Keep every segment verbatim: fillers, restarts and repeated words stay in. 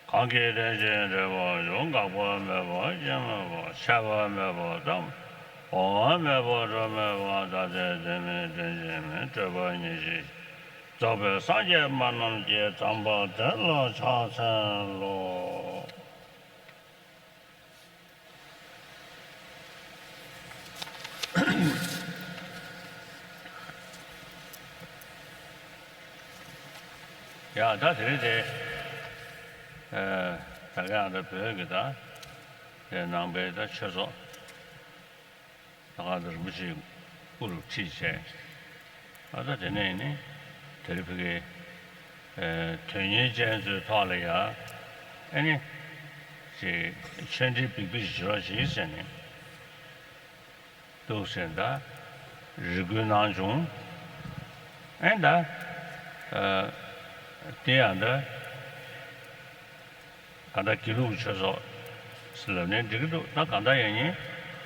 གང་གིས་དེ་བཞིན་འབྲས་བུ་འབྱུང་། འགག་པ་མེད་པ་སྐྱེ་མེད་པ། ཆད་པ་མེད་པ་དང་། འོང་བ་མེད་པ་འགྲོ་མེད་པ། ད་ལྟའི་དེ་མིན་དེ་གཞན་མིན། སྤྲོས་པ་ཉེར་ཞི། རྫོགས་པའི་སངས་རྒྱས་སྨྲ་རྣམས་ཀྱི། དམ་པ་དེ་ལ་ཕྱག་འཚལ་ལོ། ཡ་ད་དེ་རིང་དེ་ད་ག་ཡང་ད་བོད་ཀྱི་ད་དེ་ནང་པའི་ད་ཆོས་ཚོགས། ད་ག་ད་རིན་པོ་ཆེ་དབུ་རུ་ཁྲིད་བྱས། ཨ་ད་དེ་ནས་ནི་དེ་རིང་ཕ་གིའི་དོན་གཉེར་ཅན་ཚོའི་ཐོག་ལ་ཡ་ཨ་ནི་ཅིག་ཆོས་འབྲེལ་འབིགས་པ་ཞིག་བྱེད་རོགས་བྱེད་ཟེར་ནས་འདུག་ཟེར། ད་རེ་སྐུལ་གནང་བྱུང་། ཨ་ནི་ད་དེ་ཡང་ད། གང་ལྟར་དགེ་ལུགས་ཆོས་ཚོགས་ཟེར་ལབ་ནའི་འགྲིག་གི་འདུག་ད་གང་ལྟར་ཡང་ཡིན་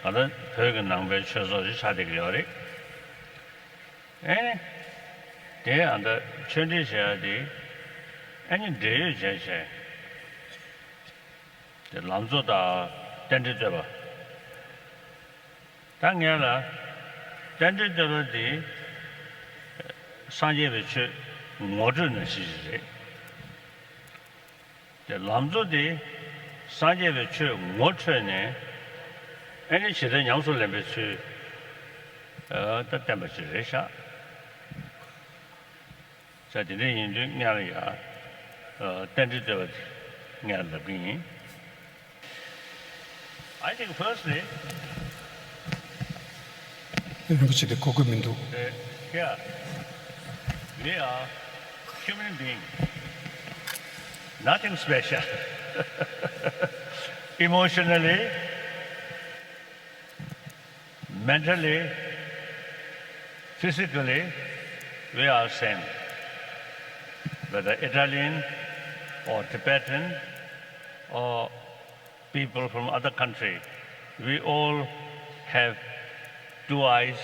གང་ལྟར་བོད་ཀྱི་ནང་པའི་ཆོས་ཚོགས་ཞིག་ཆགས་བསྡད་ཀྱི་ཡོད་རེད། ཨེ་ནི། དེ་ཡང་ད་ཆོས་འབྲེལ་བྱེད་ཡ་དེ་ཨེ་ནི་འབྲེལ་ཡོད་བྱས་བྱས། དེ་ལམ་གཙོ་དང་རྟེན་འབྲེལ་བསྟོད་པ། ད་ངས་ལ་རྟེན་འབྲེལ་བསྟོད་པ་དེ་སངས་རྒྱས་པའི་ཆོས་ངོ་སྤྲོད་ནང་བཞིན་ཞིག་རེད། དེ་ལམ་གཙོ་དེ་སངས་རྒྱས་པའི་ཆོས་ངོ་འཕྲོད་ནས་ཨེ་ནི་ཇི་ལྟར་ཉམས་སུ་ལེན་པའི་ཚུལ་ད་བསྟན་པ་ཅིག་རེད་ཤག་ས་དེ་འདྲ་ཡིན་དུས་སྔར་ཡ་རྟེན་འབྲེལ་བསྟོད་པ་དེ་ངས་ལབ་ཀྱི་ཡིན། I think firstly, རིན་པོ་ཆེ་དེ་གོ་གི་མི་འདུག uh, here, we are human being, nothing special. Emotionally, mentally, physically, we are same. Whether Italian or Tibetan or people from other country, we all have two eyes,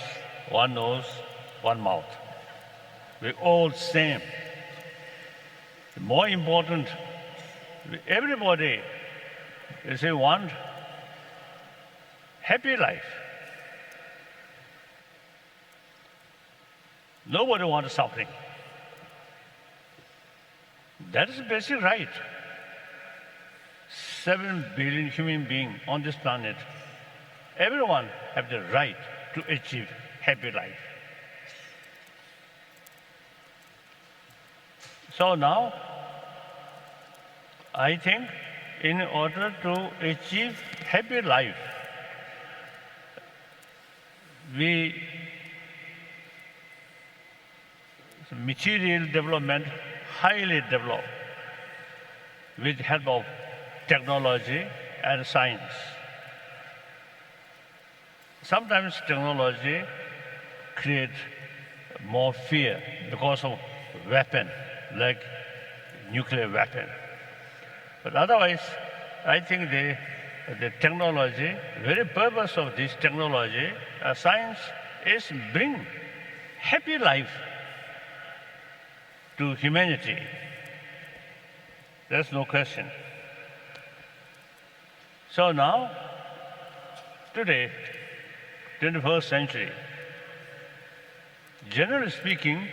one nose, one mouth. We all same. More important, everybody, you see, want happy life. Nobody wants suffering. That is basic right. Seven billion human beings on this planet, everyone have the right to achieve happy life. So now, I think in order to achieve happy life, we material development highly developed with help of technology and science. Sometimes technology creates more fear because of weapon, like nuclear weapon. But otherwise, I think the, the technology, very purpose of this technology, uh, science is bring happy life to humanity. There's no question. So now, today, twenty-first century, generally speaking,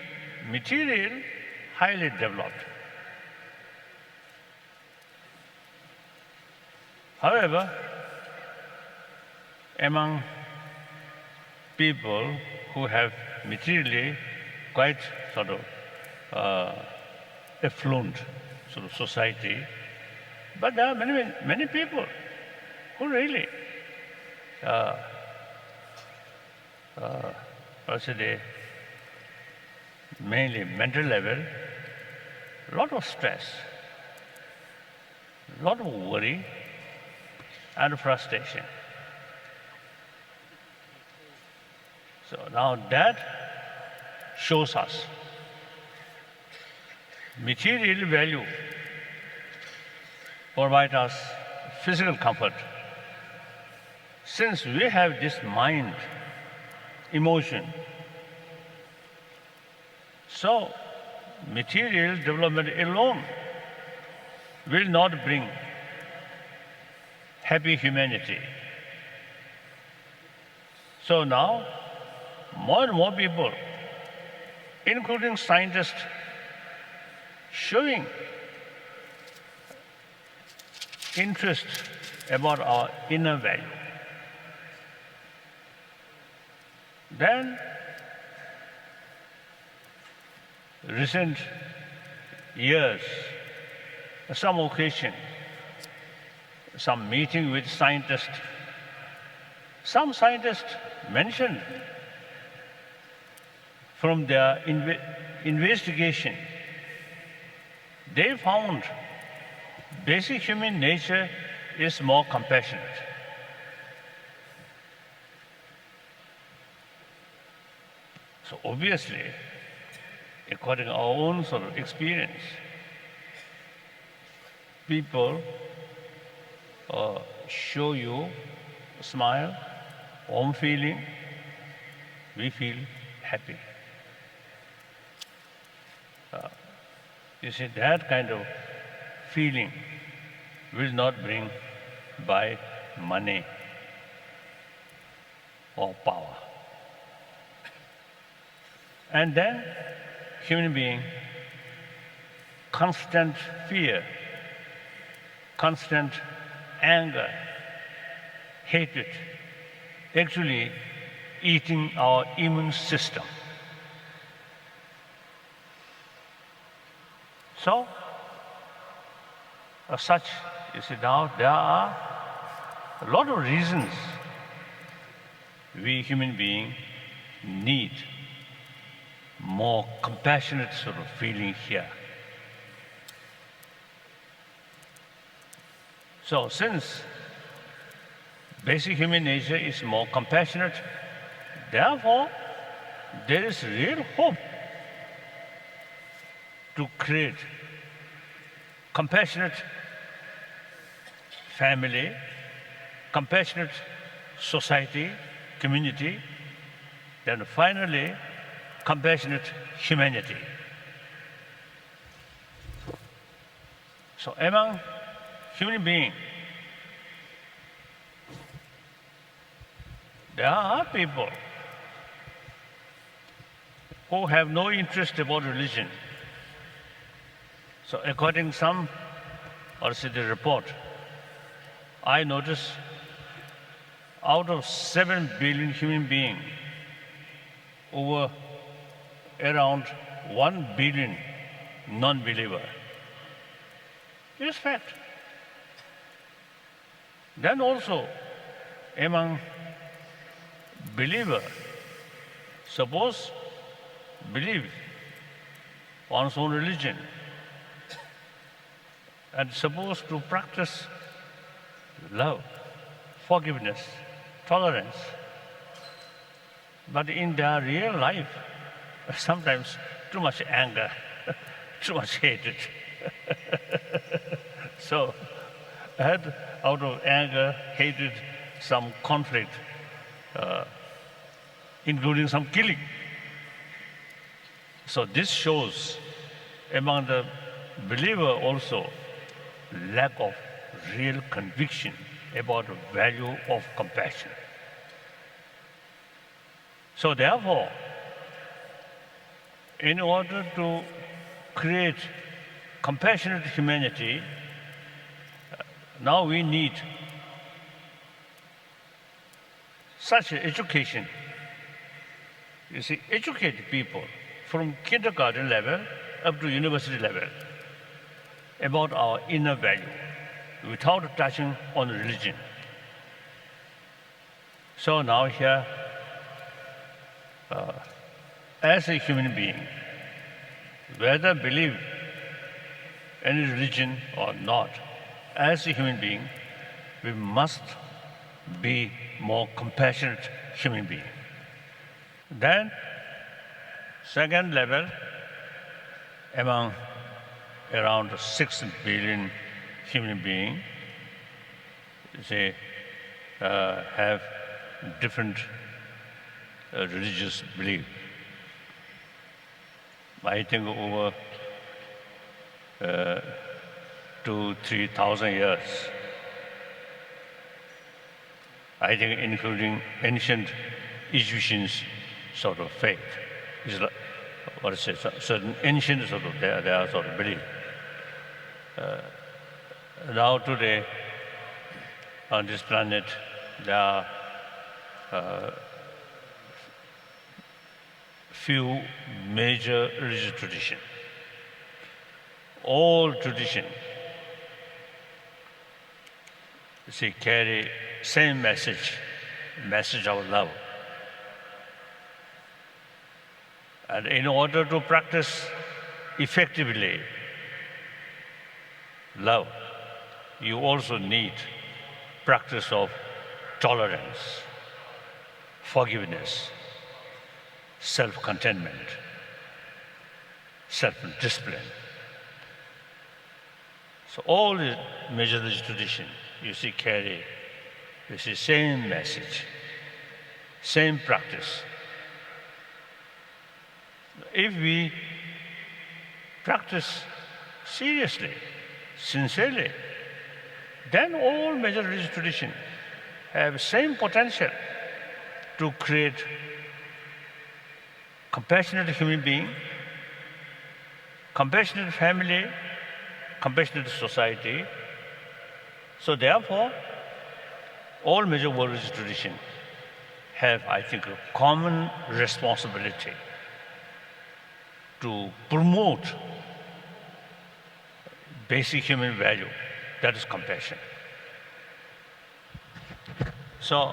material highly developed. However, among people who have materially quite sort of uh, affluent sort of society, but there are many, many, many people who really uh, uh, what should I say, mainly mental level, lot of stress, lot of worry and frustration. So now that shows us material value provide us physical comfort. Since we have this mind, emotion, so material development alone will not bring happy humanity. So now, more and more people, including scientists, showing interest about our inner value. Then, recent years, some occasion, some meeting with scientists, some scientists mentioned from their inve- investigation, they found basic human nature is more compassionate. So obviously, according to our own sort of experience, people uh, show you smile, warm feeling, we feel happy. Uh, you see, that kind of feeling will not bring by money or power. And then, human being, constant fear, constant anger, hatred, actually eating our immune system. So, as such, you see, now there are a lot of reasons we human being need more compassionate sort of feeling here. So, since basic human nature is more compassionate, therefore, there is real hope to create compassionate family, compassionate society, community, then finally, compassionate humanity. So, among human beings, there are people who have no interest about religion. So, according some or see the report, I notice out of seven billion human beings, over around one billion non-believer. It's fact. Then also, among believer, suppose believe one's own religion and suppose to practice love, forgiveness, tolerance, but in their real life, sometimes too much anger, too much hatred. So, had out of anger, hatred, some conflict, uh, including some killing. So this shows among the believer also lack of real conviction about the value of compassion. So therefore, in order to create compassionate humanity, now we need such education. You see, educate people from kindergarten level up to university level about our inner value without touching on religion. So now here, uh, as a human being, whether believe any religion or not, as a human being, we must be more compassionate human being. Then, second level, among around six billion human being, they uh, have different uh, religious belief. I think over uh, two, three thousand years. I think including ancient Egyptians sort of faith. Is like, what is it? Cer-, certain ancient sort of their, their sort of belief. Uh, now today, on this planet, there are, uh, few major religious tradition. All tradition, see, carry same message, message of love. And in order to practice effectively love, you also need practice of tolerance, forgiveness, self-contentment, self-discipline. So all the major religious tradition, you see, carry, you see, same message, same practice. If we practice seriously, sincerely, then all major religious tradition have same potential to create compassionate human being, compassionate family, compassionate society. So therefore, all major world religious tradition have, I think, a common responsibility to promote basic human value, that is compassion. So,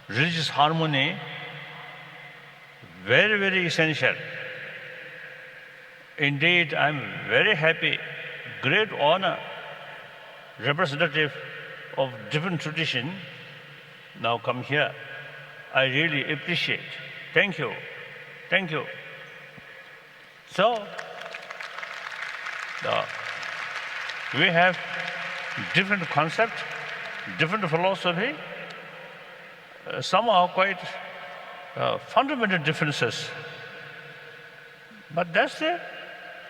religious harmony, very, very essential. Indeed, I'm very happy, great honor, representative of different tradition now come here. I really appreciate. Thank you. Thank you. So, uh, we have different concept, different philosophy, uh, somehow quite, uh, fundamental differences. But that's a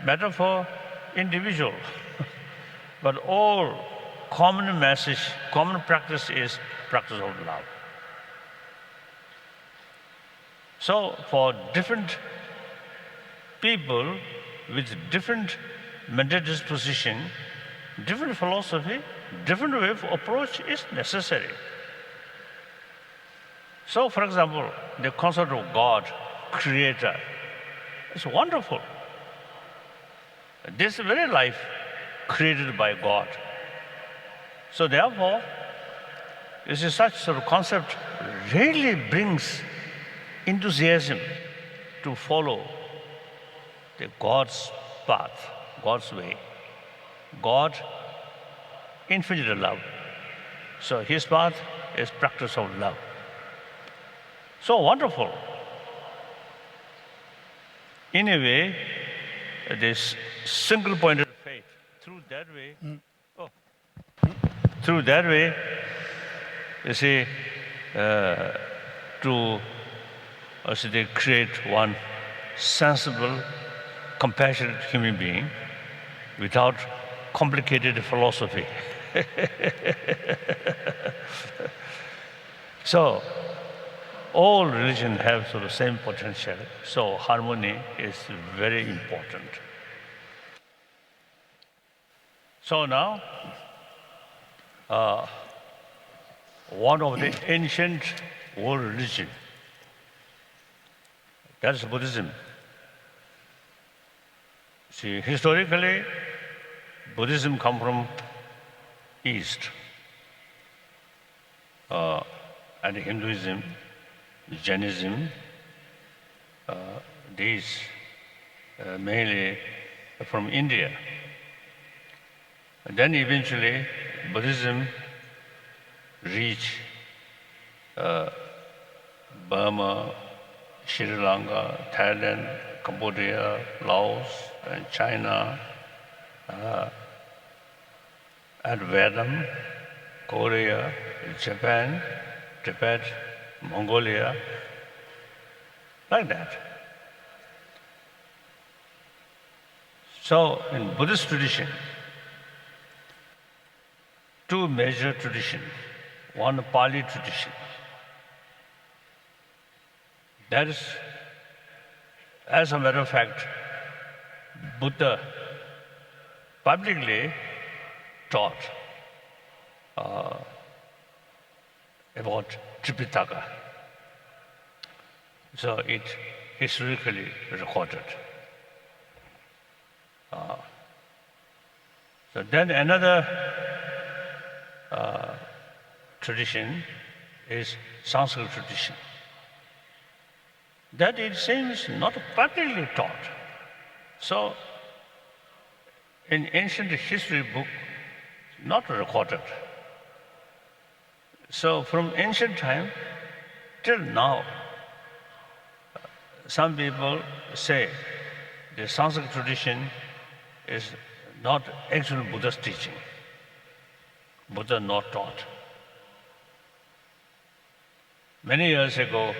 matter for individual. But all common message, common practice is practice of love. So, for different people with different mental disposition, different philosophy, different way of approach is necessary. So, for example, the concept of God, creator, is wonderful. This very life created by God. So therefore, you see, such sort of concept really brings enthusiasm to follow the God's path, God's way. God, infinite love. So his path is practice of love. So wonderful. In a way, this single pointed faith, through that way, oh, through that way, you see, uh, to, uh, see, they create one sensible, compassionate human being without complicated philosophy. So, all religion have sort of same potential. So, harmony is very important. So now, uh, one of the ancient world religion, that is Buddhism. See, historically, Buddhism come from East, uh, and Hinduism, Jainism, uh, these, uh, mainly from India. And then eventually Buddhism reach, uh, Burma, Sri Lanka, Thailand, Cambodia, Laos, and China, uh, and Vietnam, Korea, Japan, Tibet, Mongolia, like that. So, in Buddhist tradition, two major tradition, one Pali tradition. That is, as a matter of fact, Buddha publicly taught uh, about Tripitaka. So it historically recorded. Uh, so then another uh, tradition is Sanskrit tradition. That it seems not publicly taught. So, in ancient history book, not recorded. So, from ancient time till now, some people say the Sanskrit tradition is not actual Buddha's teaching. Buddha not taught. Many years ago,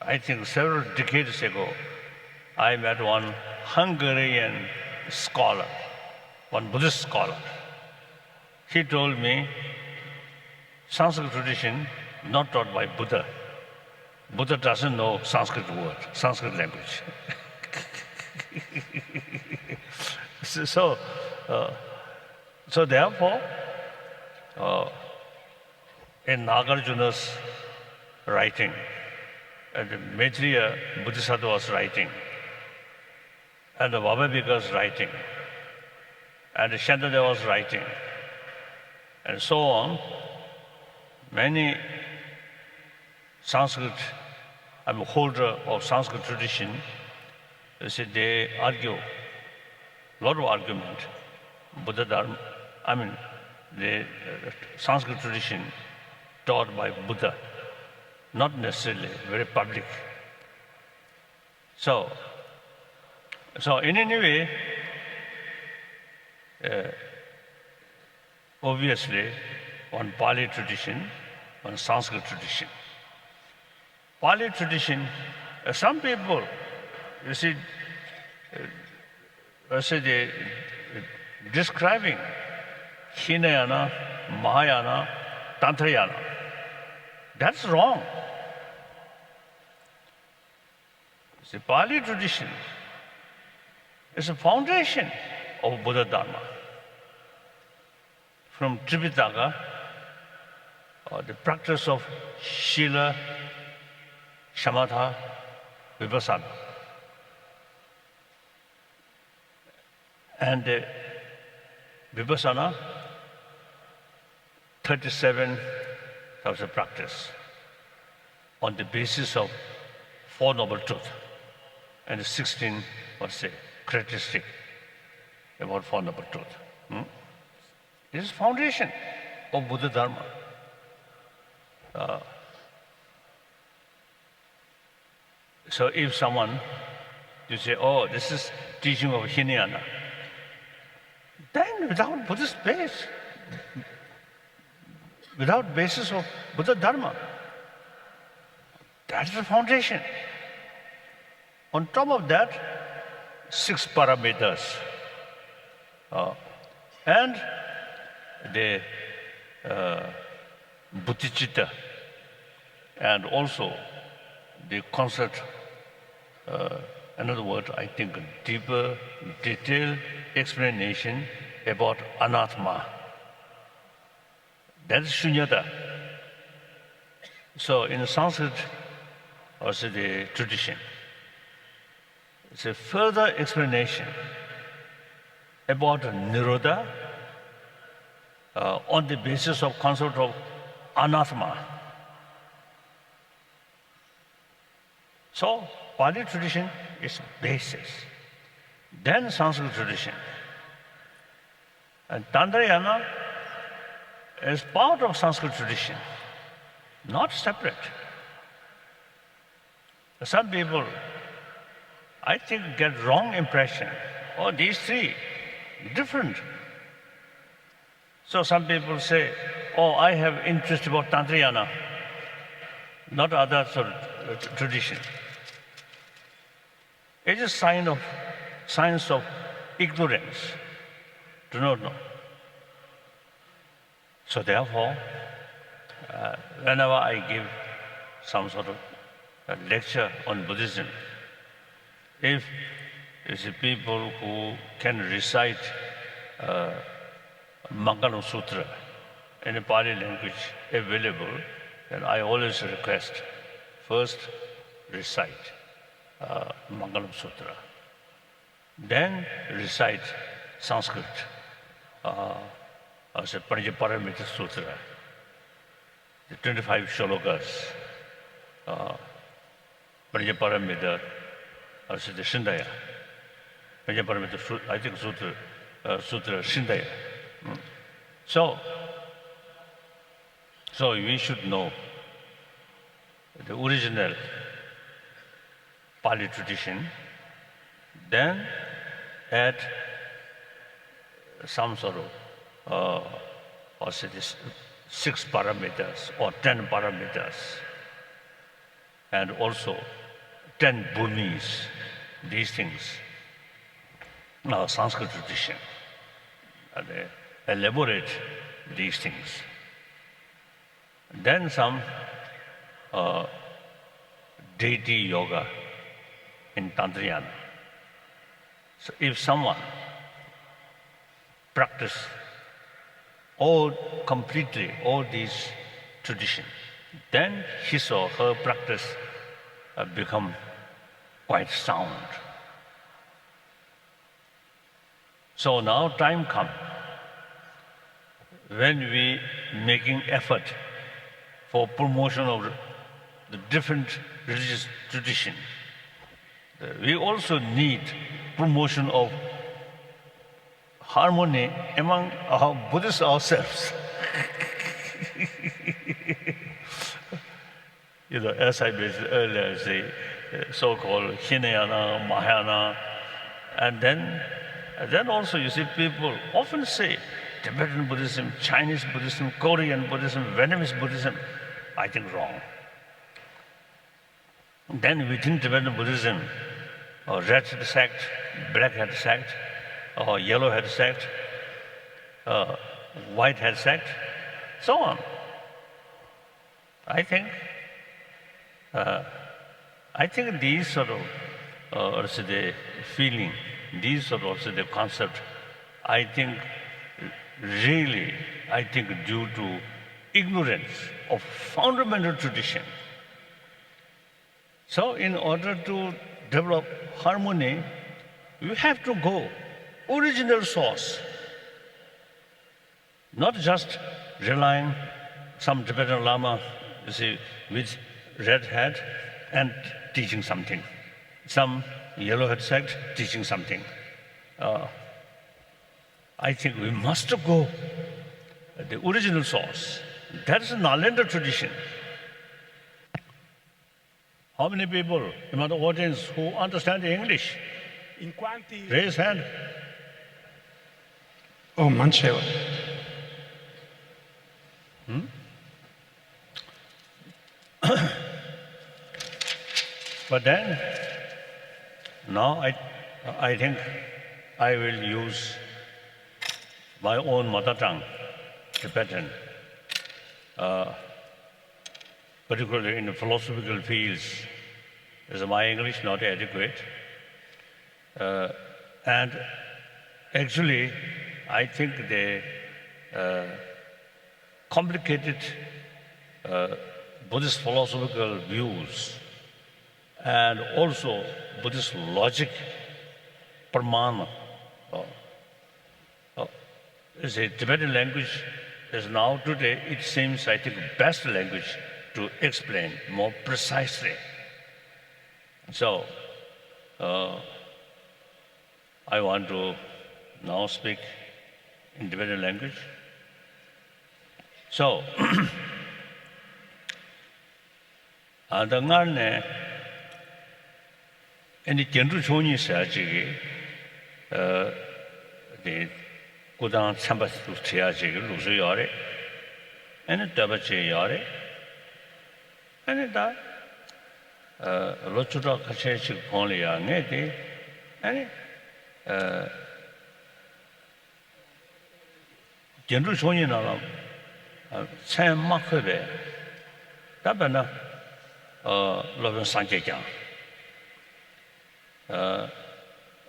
I think several decades ago, I met one Hungarian scholar, one Buddhist scholar. He told me, Sanskrit tradition not taught by Buddha. Buddha doesn't know Sanskrit word, Sanskrit language. So, uh, so therefore, uh, in Nagarjuna's writing, and Maitreya Bodhisattvas writing, and Vāvīka's writing, and Shantadeva's writing, and so on, many Sanskrit, I mean, holder of Sanskrit tradition, you see, they argue, lot of argument, Buddha Dharma, I mean, the uh, Sanskrit tradition taught by Buddha, not necessarily very public. So, so in any way, uh, obviously, one Pali tradition, one Sanskrit tradition. Pali tradition, uh, some people, you see, uh, uh, say they, uh, describing Hinayana, Mahayana, Tantrayana. That's wrong. The Pali tradition is a foundation of Buddha Dharma. From Tripitaka, uh, the practice of Sila, Shamatha, Vipassana. And uh, Vipassana, thirty-seven types of practice on the basis of Four Noble Truth, and sixteen, let's say, characteristic about Four Noble Truth. Hmm? This is foundation of Buddha Dharma. Uh, So if someone, you say, "Oh, this is teaching of Hinayana," then without Buddhist base, without basis of Buddha Dharma, that's the foundation. On top of that, six paramitas, uh, and the uh, bodhicitta, and also the concept, uh, another word, I think, deeper, detailed explanation about anatma. That's shunyata. So in Sanskrit, also the tradition, it's a further explanation about Nirodha uh, on the basis of concept of anatma. So, Pali tradition is basis. Then Sanskrit tradition. And Tantrayana is part of Sanskrit tradition, not separate. Some people, I think, get wrong impression. Oh, these three, different. So some people say, "Oh, I have interest about Tantrayana, not other sort of, uh, tradition." It is sign of, signs of ignorance. Do not know. So therefore, uh, whenever I give some sort of a lecture on Buddhism, if you see people who can recite uh, Mangalam Sutra in a Pali language available, then I always request first recite uh, Mangalam Sutra, then recite Sanskrit, uh, as a Paramita Sutra, the twenty-five shlokas, uh, Paramita, as the Shindaya, Paramita, I think Sutra, uh, Sutra Shindaya. Mm. So, so we should know the original Pali tradition, then add some sort of, uh, or say this six paramitas or ten paramitas, and also ten bhumis, these things, uh, Sanskrit tradition, and uh, elaborate these things. Then some uh, deity yoga in Tantrayana. So if someone practice all completely all these tradition, then his or her practice uh, become quite sound. So now time come when we making effort for promotion of the different religious tradition. We also need promotion of harmony among our Buddhists ourselves. You know, as I mentioned earlier, the uh, so-called Hinayana, Mahayana, and then, and then also you see people often say Tibetan Buddhism, Chinese Buddhism, Korean Buddhism, Vietnamese Buddhism. I think wrong. Then within Tibetan Buddhism, uh, red hat sect, black hat sect, uh, yellow hat sect, uh, white hat sect, so on. I think, uh, I think these sort of, uh, what is the feeling, these sort of, what is the concept, I think really, I think due to ignorance of fundamental tradition. So in order to develop harmony, we have to go original source. Not just relying some Tibetan Lama, you see, with red hat and teaching something, some yellow hat sect teaching something. Uh, I think we must go the original source. That is Nalanda tradition. How many people among the audience who understand English? In quantity. Raise hand. Oh, mancheva. Hmm? But then, now I, I think I will use my own mother tongue, Tibetan. Uh, particularly in the philosophical fields, is my English not adequate? Uh, and actually, I think the uh, complicated uh, Buddhist philosophical views and also Buddhist logic, pramana, uh, uh, is a Tibetan language is now today, it seems, I think, best language to explain more precisely. So, uh, I want to now speak in Tibetan language. So, ཨ་ད་སྔར་ནས་ཨ་ནི་རྒྱན་དྲུག་མཆོག་གཉིས་ཟེར་ཡ་ཅིག་གི་ཨ་དེ་སྐུ་ཐང་ཚན་པ་བྲིས་ཡ་ཅིག་གི་ལུགས་སྲོལ་ཡོད་རེད། ཨ་ནི་བསྟོད་པ་བྱེད་ཡོད་རེད། ཨ་ནི་ད་ཨ་ལོ་བཅུ་ཕྲག་ཁ་ཤས་ཅིག་གོང་ལ་ཡ་ངས་དེ་ཨ་ནི་ཨ་རྒྱན་དྲུག་མཆོག་གཉིས་ནང་ལ་ མཚན་མ་འཁོད་པའི་ད་དཔེར་ན་སློབ་དཔོན་སངས་རྒྱས་བསྐྱངས།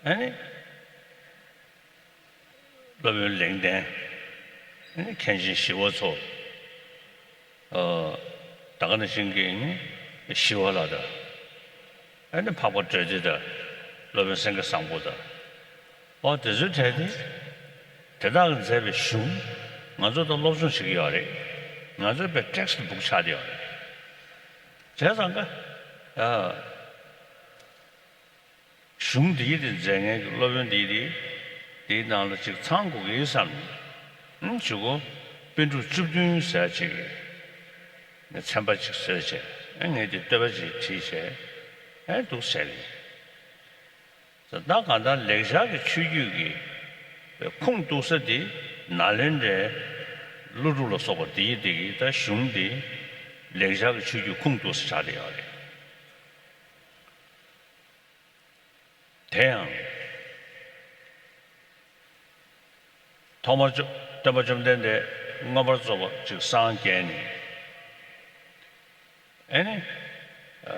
ཨ་ནི་སློབ་དཔོན་ལེགས་ལྡན། ཨ་ནི་མཁན་ཆེན་ཞི་བ་འཚོ། ཨ་ད་ག་ནང་བཞིན་གྱི་ནི་ཞི་བ་ལྷ་དང་། ཨ་ནི་འཕགས་པ་སྤྲོས་བདེ་དང་། སློབ་དཔོན་སེང་གེ་བཟང་པོ་དང་། ཨོ་དེ་ཚོའི་གྲས་དེ་དེ་དག་གིས་མཛད་པའི་གཞུང་ང་ཚོ་ད་སློབ་སྦྱོང་བྱེད་ཀྱི་ཡོད་རེད། ང་ཚོའི་པའི་ཊེག་སི་ཊི་བུག་ཆགས་བསྡད་ཡོད་རེད། བྱས་ཙང་ཀ་ཨ། གཞུང་འདི་ཡི་དེ་མཛད་མཁན་གྱི་སློབ་དཔོན་འདི་ཡི་དེ་དེའི་ནང་ལ་ཅིག་ཚང་དགོས་ཀྱི་བསམ་ནས་ཨང་གཅིག་གོ་པཎ་གྲུབ་བཅུ་བདུན་ཟེར་ཅིག་གི་ཚན་པ་ཅིག་བཟོས་བྱས། ཨ་ངས་དེ་བསྟོད་པ་ཅིག་བྲིས་བྱས། ཨ་འདུག་བྱས་ལེ། ད་གང་ལྟར་ལེགས་སྦྱར་གྱི་ཆོས་བརྒྱུད་ཀྱི་ཁུངས་གཏུགས་ས་དེ་ནཱ་ལེནྡྲའི་ཀླུ་སྒྲུབ་ལ་སོགས་པ་འདི་ཡི་དེ་གི་ད་གཞུང་འདི་ལེགས་སྦྱར་གྱི་ཆོས་བརྒྱུད་ཁུངས་གཏུགས་ས་ཆགས་བསྡད་ཡོད་རེད། དེ་ཡང་ཐོག་མར་བཅོ་སྟོན་པ་བཅོམ་ལྡན་འདས་མངོན་པར་རྫོགས་པ་ཅིག་སངས་རྒྱས་ནས། ཨེ་ནི། ཨ་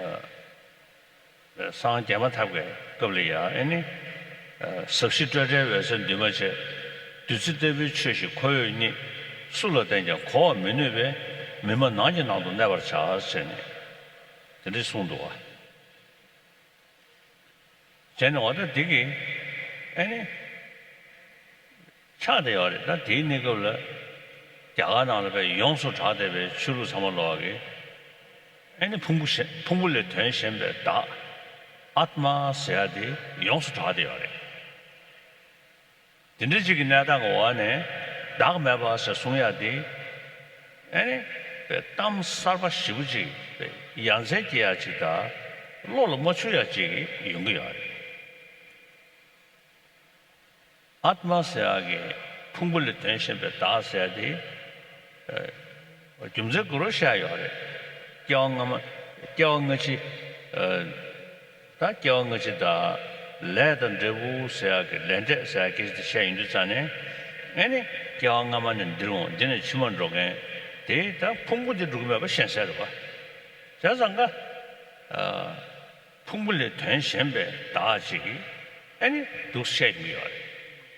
སངས་རྒྱས་མ་ཐག་པའི་སྐབས་ལ་ཡང་ཨེ་ནི། ཨ་ཟབ་ཞི་སྤྲོས་བྲལ་འོད་གསལ་འདུས་མ་བྱས། བདུད་རྩི་ལྟ་བུའི་ཆོས་ཤིག་ཁོ་བོས་རྙེད། སུ་ལ་བསྟན་ཀྱང་གོ་བར་མི་ནུས་པས། མི་སྨྲ་ནགས་ཀྱི་ནང་དུ་གནས་པར་བྱ་ཟེར་ནས་དེ་འདྲ་གསུངས་འདུག་བ། བྱས་ནས་འོ་ད་འདི་གི་ཨེ་ནི་ཆགས་བསྡད་ཡོད་རེད། ད་དེའི་གནས་སྐབས་ལ་རྒྱ་གར་ནང་ལ་བས་ཡོངས་སུ་གྲགས་བསྡད་པའི་ཆོས་ལུགས་ཚང་མ་ལོག་གི་ཨེ་ནི་ཕུང་པོ་གཞན་ཕུང་པོ་ལས་དོན་གཞན་པའི་བདག་ཨཱཏྨ་ཟེར་ཡ་དེ་ཡོངས་སུ་གྲགས་བསྡད་ཡོད་རེད། དེ་འདྲ་ཅིག་གི་གནས་སྟངས་ཀྱི་འོག་ནས་བདག་མེད་པ་ཟེར་གསུང་ཡ་དེ་ཨེ་ནི་པའི་གཏམ་གསར་པ་ཞེ་པོ་ཅིག་པའི་ཡ་མཚན་སྐྱེ་ཡ་ཅིག་དང་བློ་ལ་མ་ཆུད་ཡ་ཅིག་ཡོང་གི་ཡོད་རེད། ཨཱཏྨ་ཟེར་ཡ་གི་ཕུང་པོ་ལས་དོན་གཞན་པའི་བདག་ཟེར་ཡ་དེ། རྒྱུ་མཚན་ག་རེ་བཤད་ཡོད་རེད། སྐྱེ་བ་སྔ་མ། སྐྱེ་བ་སྔ་ཕྱི། ད་སྐྱེ་བ་སྔ་ཕྱི་དང་། ལས་དང་འབྲས་བུ་ཟེར་ཡག་གི་ལས་འབྲས་ཟེར་ཡག་གི་བཤད་ཡོང་དུས་ཙང་ནས། ཨེ་ནི་སྐྱེ་བ་སྔ་མ་ནས་འདིར་འོང་། འདི་ནས་ཕྱི་མར་འགྲོ་མཁན་དེ་ད་ཕུང་པོ་འདི་འགྲོ་གི་མེད་པ་ཤེས་གསལ་རེད་བ། བྱས་ཙང་ཀ་ཕུང་པོ་ལས་དོན་གཞན་པའི་བདག་ཅིག་གིས་ཨེ་ནི་འདུག་བཤད་ཀྱི་ཡོད་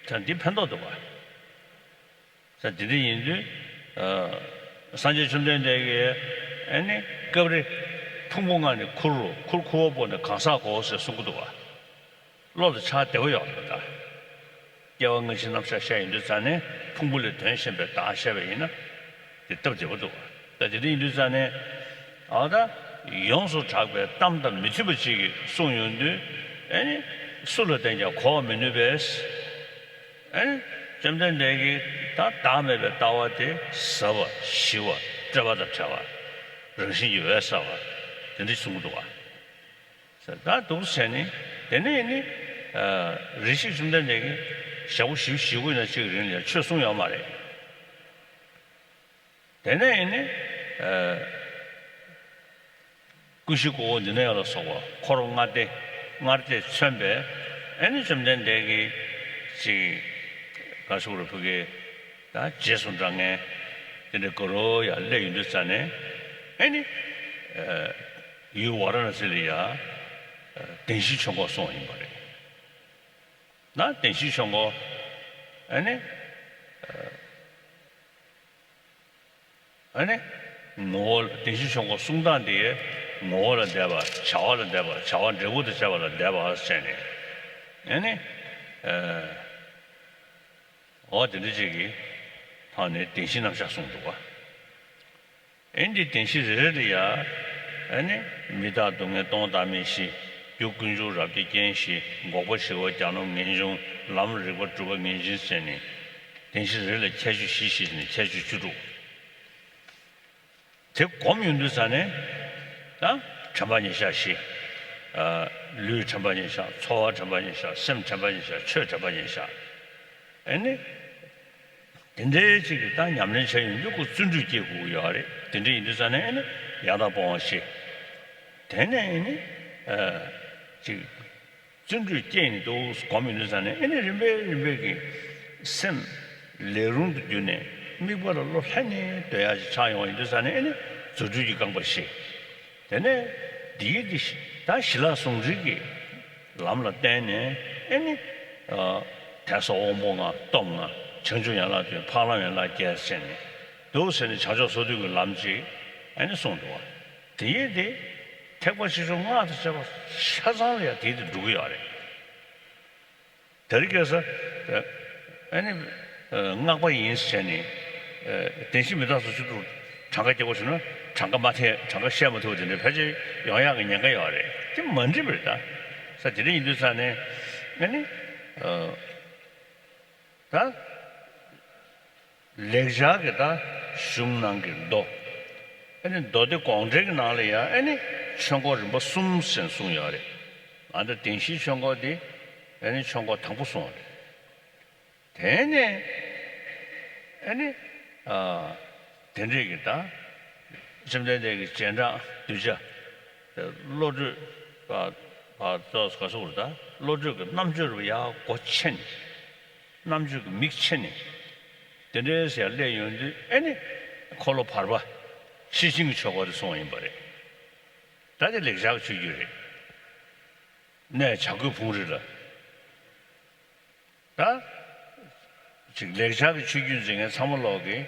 རེད། ད་འདི་ཕན་ཐོགས་འདུག་བ། ས་དེ་འདྲ་ཡིན་དུས། ཨ་སངས་རྒྱས་བཅོམ་ལྡན་འདས་ཀྱིས་ཨེ་ནི་སྐབས་རེ་ཕུང་པོ་ལྔ་ནི་ཁུར་རོ། ཁུར་ཁུ་བ་པོ་ནི་གང་ཟག་གོ་ཟེར་གསུང་གི་འདུག་བ། བློ་ལ་ཆགས་བདེ་བོ་ཡོད་རེད་ད། སྐྱེ་བ་སྔ་ཕྱི་རྣམ་གཞག་བཤད་ཡོང་དུས་ཙང་ནས་ཕུང་པོ་ལས་དོན་གཞན་པའི་བདག་བཤད་པ་ཡིན་ན། དེ་སྟབས་བདེ་པོ་འདུག་བ། ད་དེ་འདྲ་ཡིན་དུས་ཙང་ནས། ཨ་ད་ཡོངས་སུ་གྲགས་པའི་གཏམ་དང་མི་མཐུན་པ་ཅིག་གིས་གསུངས་ཡོང་དུས། ཨེ་ནི་སུ་ལ་བསྟན་ཀྱང་གོ་བར་མི་ནུས་པས། ཨེ་ནི་བཅོམ་ལྡན་འདས་ཀྱིས་ད་བདག་མེད་པའི་ལྟ་བ་དེ་ཟབ་པ་ཞི་བ་སྤྲོས་པ་དང་བྲལ་བ། རང་བཞིན་གྱིས་འོད་གསལ་བ་དེ་འདྲ་གསུང་གི་འདུག་བ། ད་འདུག་བྱས་ནས་དེ་ནས་ནི་རེ་ཞིག་བཅོམ་ལྡན་འདས་ཀྱིས་ཞག་པོ་བཞི་བཅུ་ཞེ་དགུ་ཡིན་ན་གཅིག་གི་རིང་ལ་ཡང་ཆོས་གསུངས་ཡོད་མ་རེད། དེ་ནས་ནི་ཀུན་གཞི་ཀུན་འོང་འདི་ནས་ཡང་ལ་སོགས་པ་འཁོར་ལྔ་སྡེ་ལྔ་སྡེས་མཚོན་པའི་ཨེ་ནི་བཅོམ་ལྡན་འདས་ཀྱིས་ཅིག་ག་ཞུ་རུ་ཕུ་གེ་ད་རྗེས་སུ་འབྲང་མཁན་དེ་འདྲ་ག་རུ་ཡང་སླེབས་ཡོང་དུས་ཙང་ནས་ཨེ་ནི་ཡུལ་ཝཱ་ར་ཎ་སི་ལ་ཡང་བདེན་བཞིའི་ཆོས་འཁོར་གསུངས་པ་ཡིན་པ་རེད། ན་བདེན་བཞིའི་ཆོས་འཁོར་ཨེ་ནི། ཨ་ནི། ངོ་བོ་ལ་བདེན་བཞིའི་ཆོས་འཁོར་གསུང་སྟངས་དེ། ངོ་བོ་ལ་འདས་པ། བྱ་བ་ལ་འདས་པ། བྱ་བ་འབྲས་བུ་དང་བཅས་པ་ལ་འདས་པ་བྱས་ནས། ཨ་ནི། འོ་དེ་འདྲ་ཅིག་གི་ཐོག་ནས་བདེན་བཞིའི་རྣམ་གཞག་གསུངས་འདུག་བ། ཨེ་འདི་བདེན་བཞི་རེ་རེ་ལ་ཡ། ཨ་ནི། མི་རྟག་སྡུག་བསྔལ་སྟོང་བདག་མེད་བཞི། རྒྱུ་ཀུན་འབྱུང་རབ་ཀྱི་རྐྱེན་བཞི། འགོག་པ་ཞི་བ་གྱ་ནོམ་ངེས་འབྱུང་། ལམ་རིག་པ་གྲུབ་པ་ངེས་འབྱིན་ཟེར་ནས། བདེན་བཞི་རེ་ལ་ཁྱད་ཆོས་བཞི་བཞི་ནས་ཁྱད་ཆོས་བཅུ་དྲུག་དེ་སྒོམ་ཡོང་དུས་ཙ་ནས། ད་དྲན་པ་ཉེར་བཞག་བཞི། ཨ་ལུས་དྲན་པ་ཉེར་བཞག་ཚོར་བ་དྲན་པ་ཉེར་བཞག་སེམས་དྲན་པ་ཉེར་བཞག་ཆོས་དྲན་པ་ཉེར་བཞག་ཨེ་ནི། དེ་འདྲའི་ཅིག་གི་ད་ཉམས་ལེན་བྱས་ཡོང་དུས་ཁོ་བརྩོན་འགྲུས་སྐྱེ་དགོས་ཀྱི་ཡོད་རེད། དེ་འདྲ་ཡིན་དུས་ཙ་ནས་ཨེ་ནི་ཡང་དག་སྤོང་བ་བཞི། དེ་ནས་ཨེ་ནི། ཨ་ཅིག་བརྩོན་འགྲུས་སྐྱེས་ནས་འདུག་སྒོམ་ཡོང་དུས་ཙ་ནས་ཨེ་ནི་རིམ་པས་རིམ་པས་ཀྱི་སེམས་ལས་རུང་དུ་གྱུར་ནས། དམིགས་པ་ལ་བློ་ལྷན་ནེ་སྡོད་ཡག་ཅིག་ཆགས་ཡོང་བ་ཡིན་དུས་ཙ་ནས་ཨེ་ནི་རྫུ་འཕྲུལ་གྱི་རྐང་པ་བཞི། དེ་ནས་འདིའི་འདི་ད་ཞི་ལྷག་ཟུང་འབྲེལ་གྱི་ལམ་ལ་བརྟེན་ནས་ཨེ་ནི་ཨ་དད་སོགས་དབང་པོ་ལྔ་སྟོབས་ལྔ་བྱང་ཆུབ་ཡན་ལག་བདུན་འཕགས་ལམ་ཡན་ལག་བརྒྱད་ཟེར་ནས་འདུག་ཟེར་ནས་བྱང་ཕྱོགས་སོ་བདུན་གྱི་ལམ་ཅིག་ཨེ་ནི་གསུངས་འདུག་བ། དེ་ཡིན་ཏེ་ཐེག་པ་ཆེ་ཆུང་སྔགས་དང་བཅས་པ་ཆ་ཚང་ལ་ཡང་དེ་དེ་འགྲོ་གི་ཡོད་རེད། དེ་རིང་ཁ་སང་ཨ་ནི་སྔགས་པ་ཡིན་ཟེར་ནས་བདེན་བཞི་མི་རྟག་སོགས་ཆུ་དུ་གྲངས་ཀ་རྒྱག་པ་བྱུང་ན་གྲངས་ཀ་མ་ཐེ་གྲངས་ཀ་བཤད་མ་ཐུབ་པ་དེ་འདྲ་ཕལ་ཆེར་ཡོང་ཡག་གི་ཉེན་ཁ་ཡོད་རེད། དེ་མ་འགྲིག་པ་རེད་ད། ས་དེ་འདྲ་ཡིན་དུས་ཙ་ནས་ཨ་ནི་ད། ལེགས་སྦྱར་གྱི་ད་གཞུང་ནང་གི་མདོ། ཨ་ནི་མདོ་སྡེ་དགོངས་འགྲེལ་གྱི་ནང་ལ་ཡང་ཨ་ནི་ཆོས་འཁོར་རིམ་པ་གསུམ་ཟེར་གསུངས་ཡོད་རེད། ང་ཚོ་བདེན་བཞིའི་ཆོས་འཁོར་འདི་ཨ་ནི་ཆོས་འཁོར་དང་པོ་གསུངས་རེད། དེ་ནས་ཨ་ནི་ཨ་དེ་འདྲས་ཀྱི་ད་བཅོམ་ལྡན་འདས་ཀྱི་རྗེས་འབྲང་གདུལ་བྱ་བློ་གྲོས་པ་པ་ཙོགས་ག་སོགས་ད་བློ་གྲོས་ཀྱི་རྣམ་དཔྱོད་རུ་ཡག་སྒོ་ཕྱེ་ནས། རྣམ་དཔྱོད་ཀྱི་མིག་ཕྱེ་ནས་དེ་འདྲའི་ཟེར་སླེབས་ཡོང་དུས་ཨེ་ནི་འཁོར་ལོ་བར་པ་ཤེར་ཕྱིན་གྱི་ཆོས་འཁོར་དེ་གསུངས་པ་ཡིན་པ་རེད། ད་དེ་ལེགས་སྦྱར་གྱི་ཆོས་བརྒྱུད་རེད། གནས་བྱ་རྒོད་ཕུང་རི་ལ། ད་ཅིག་ལེགས་སྦྱར་གྱི་ཆོས་བརྒྱུད་འཛིན་མཁན་ཚང་མ་ལོག་གིས་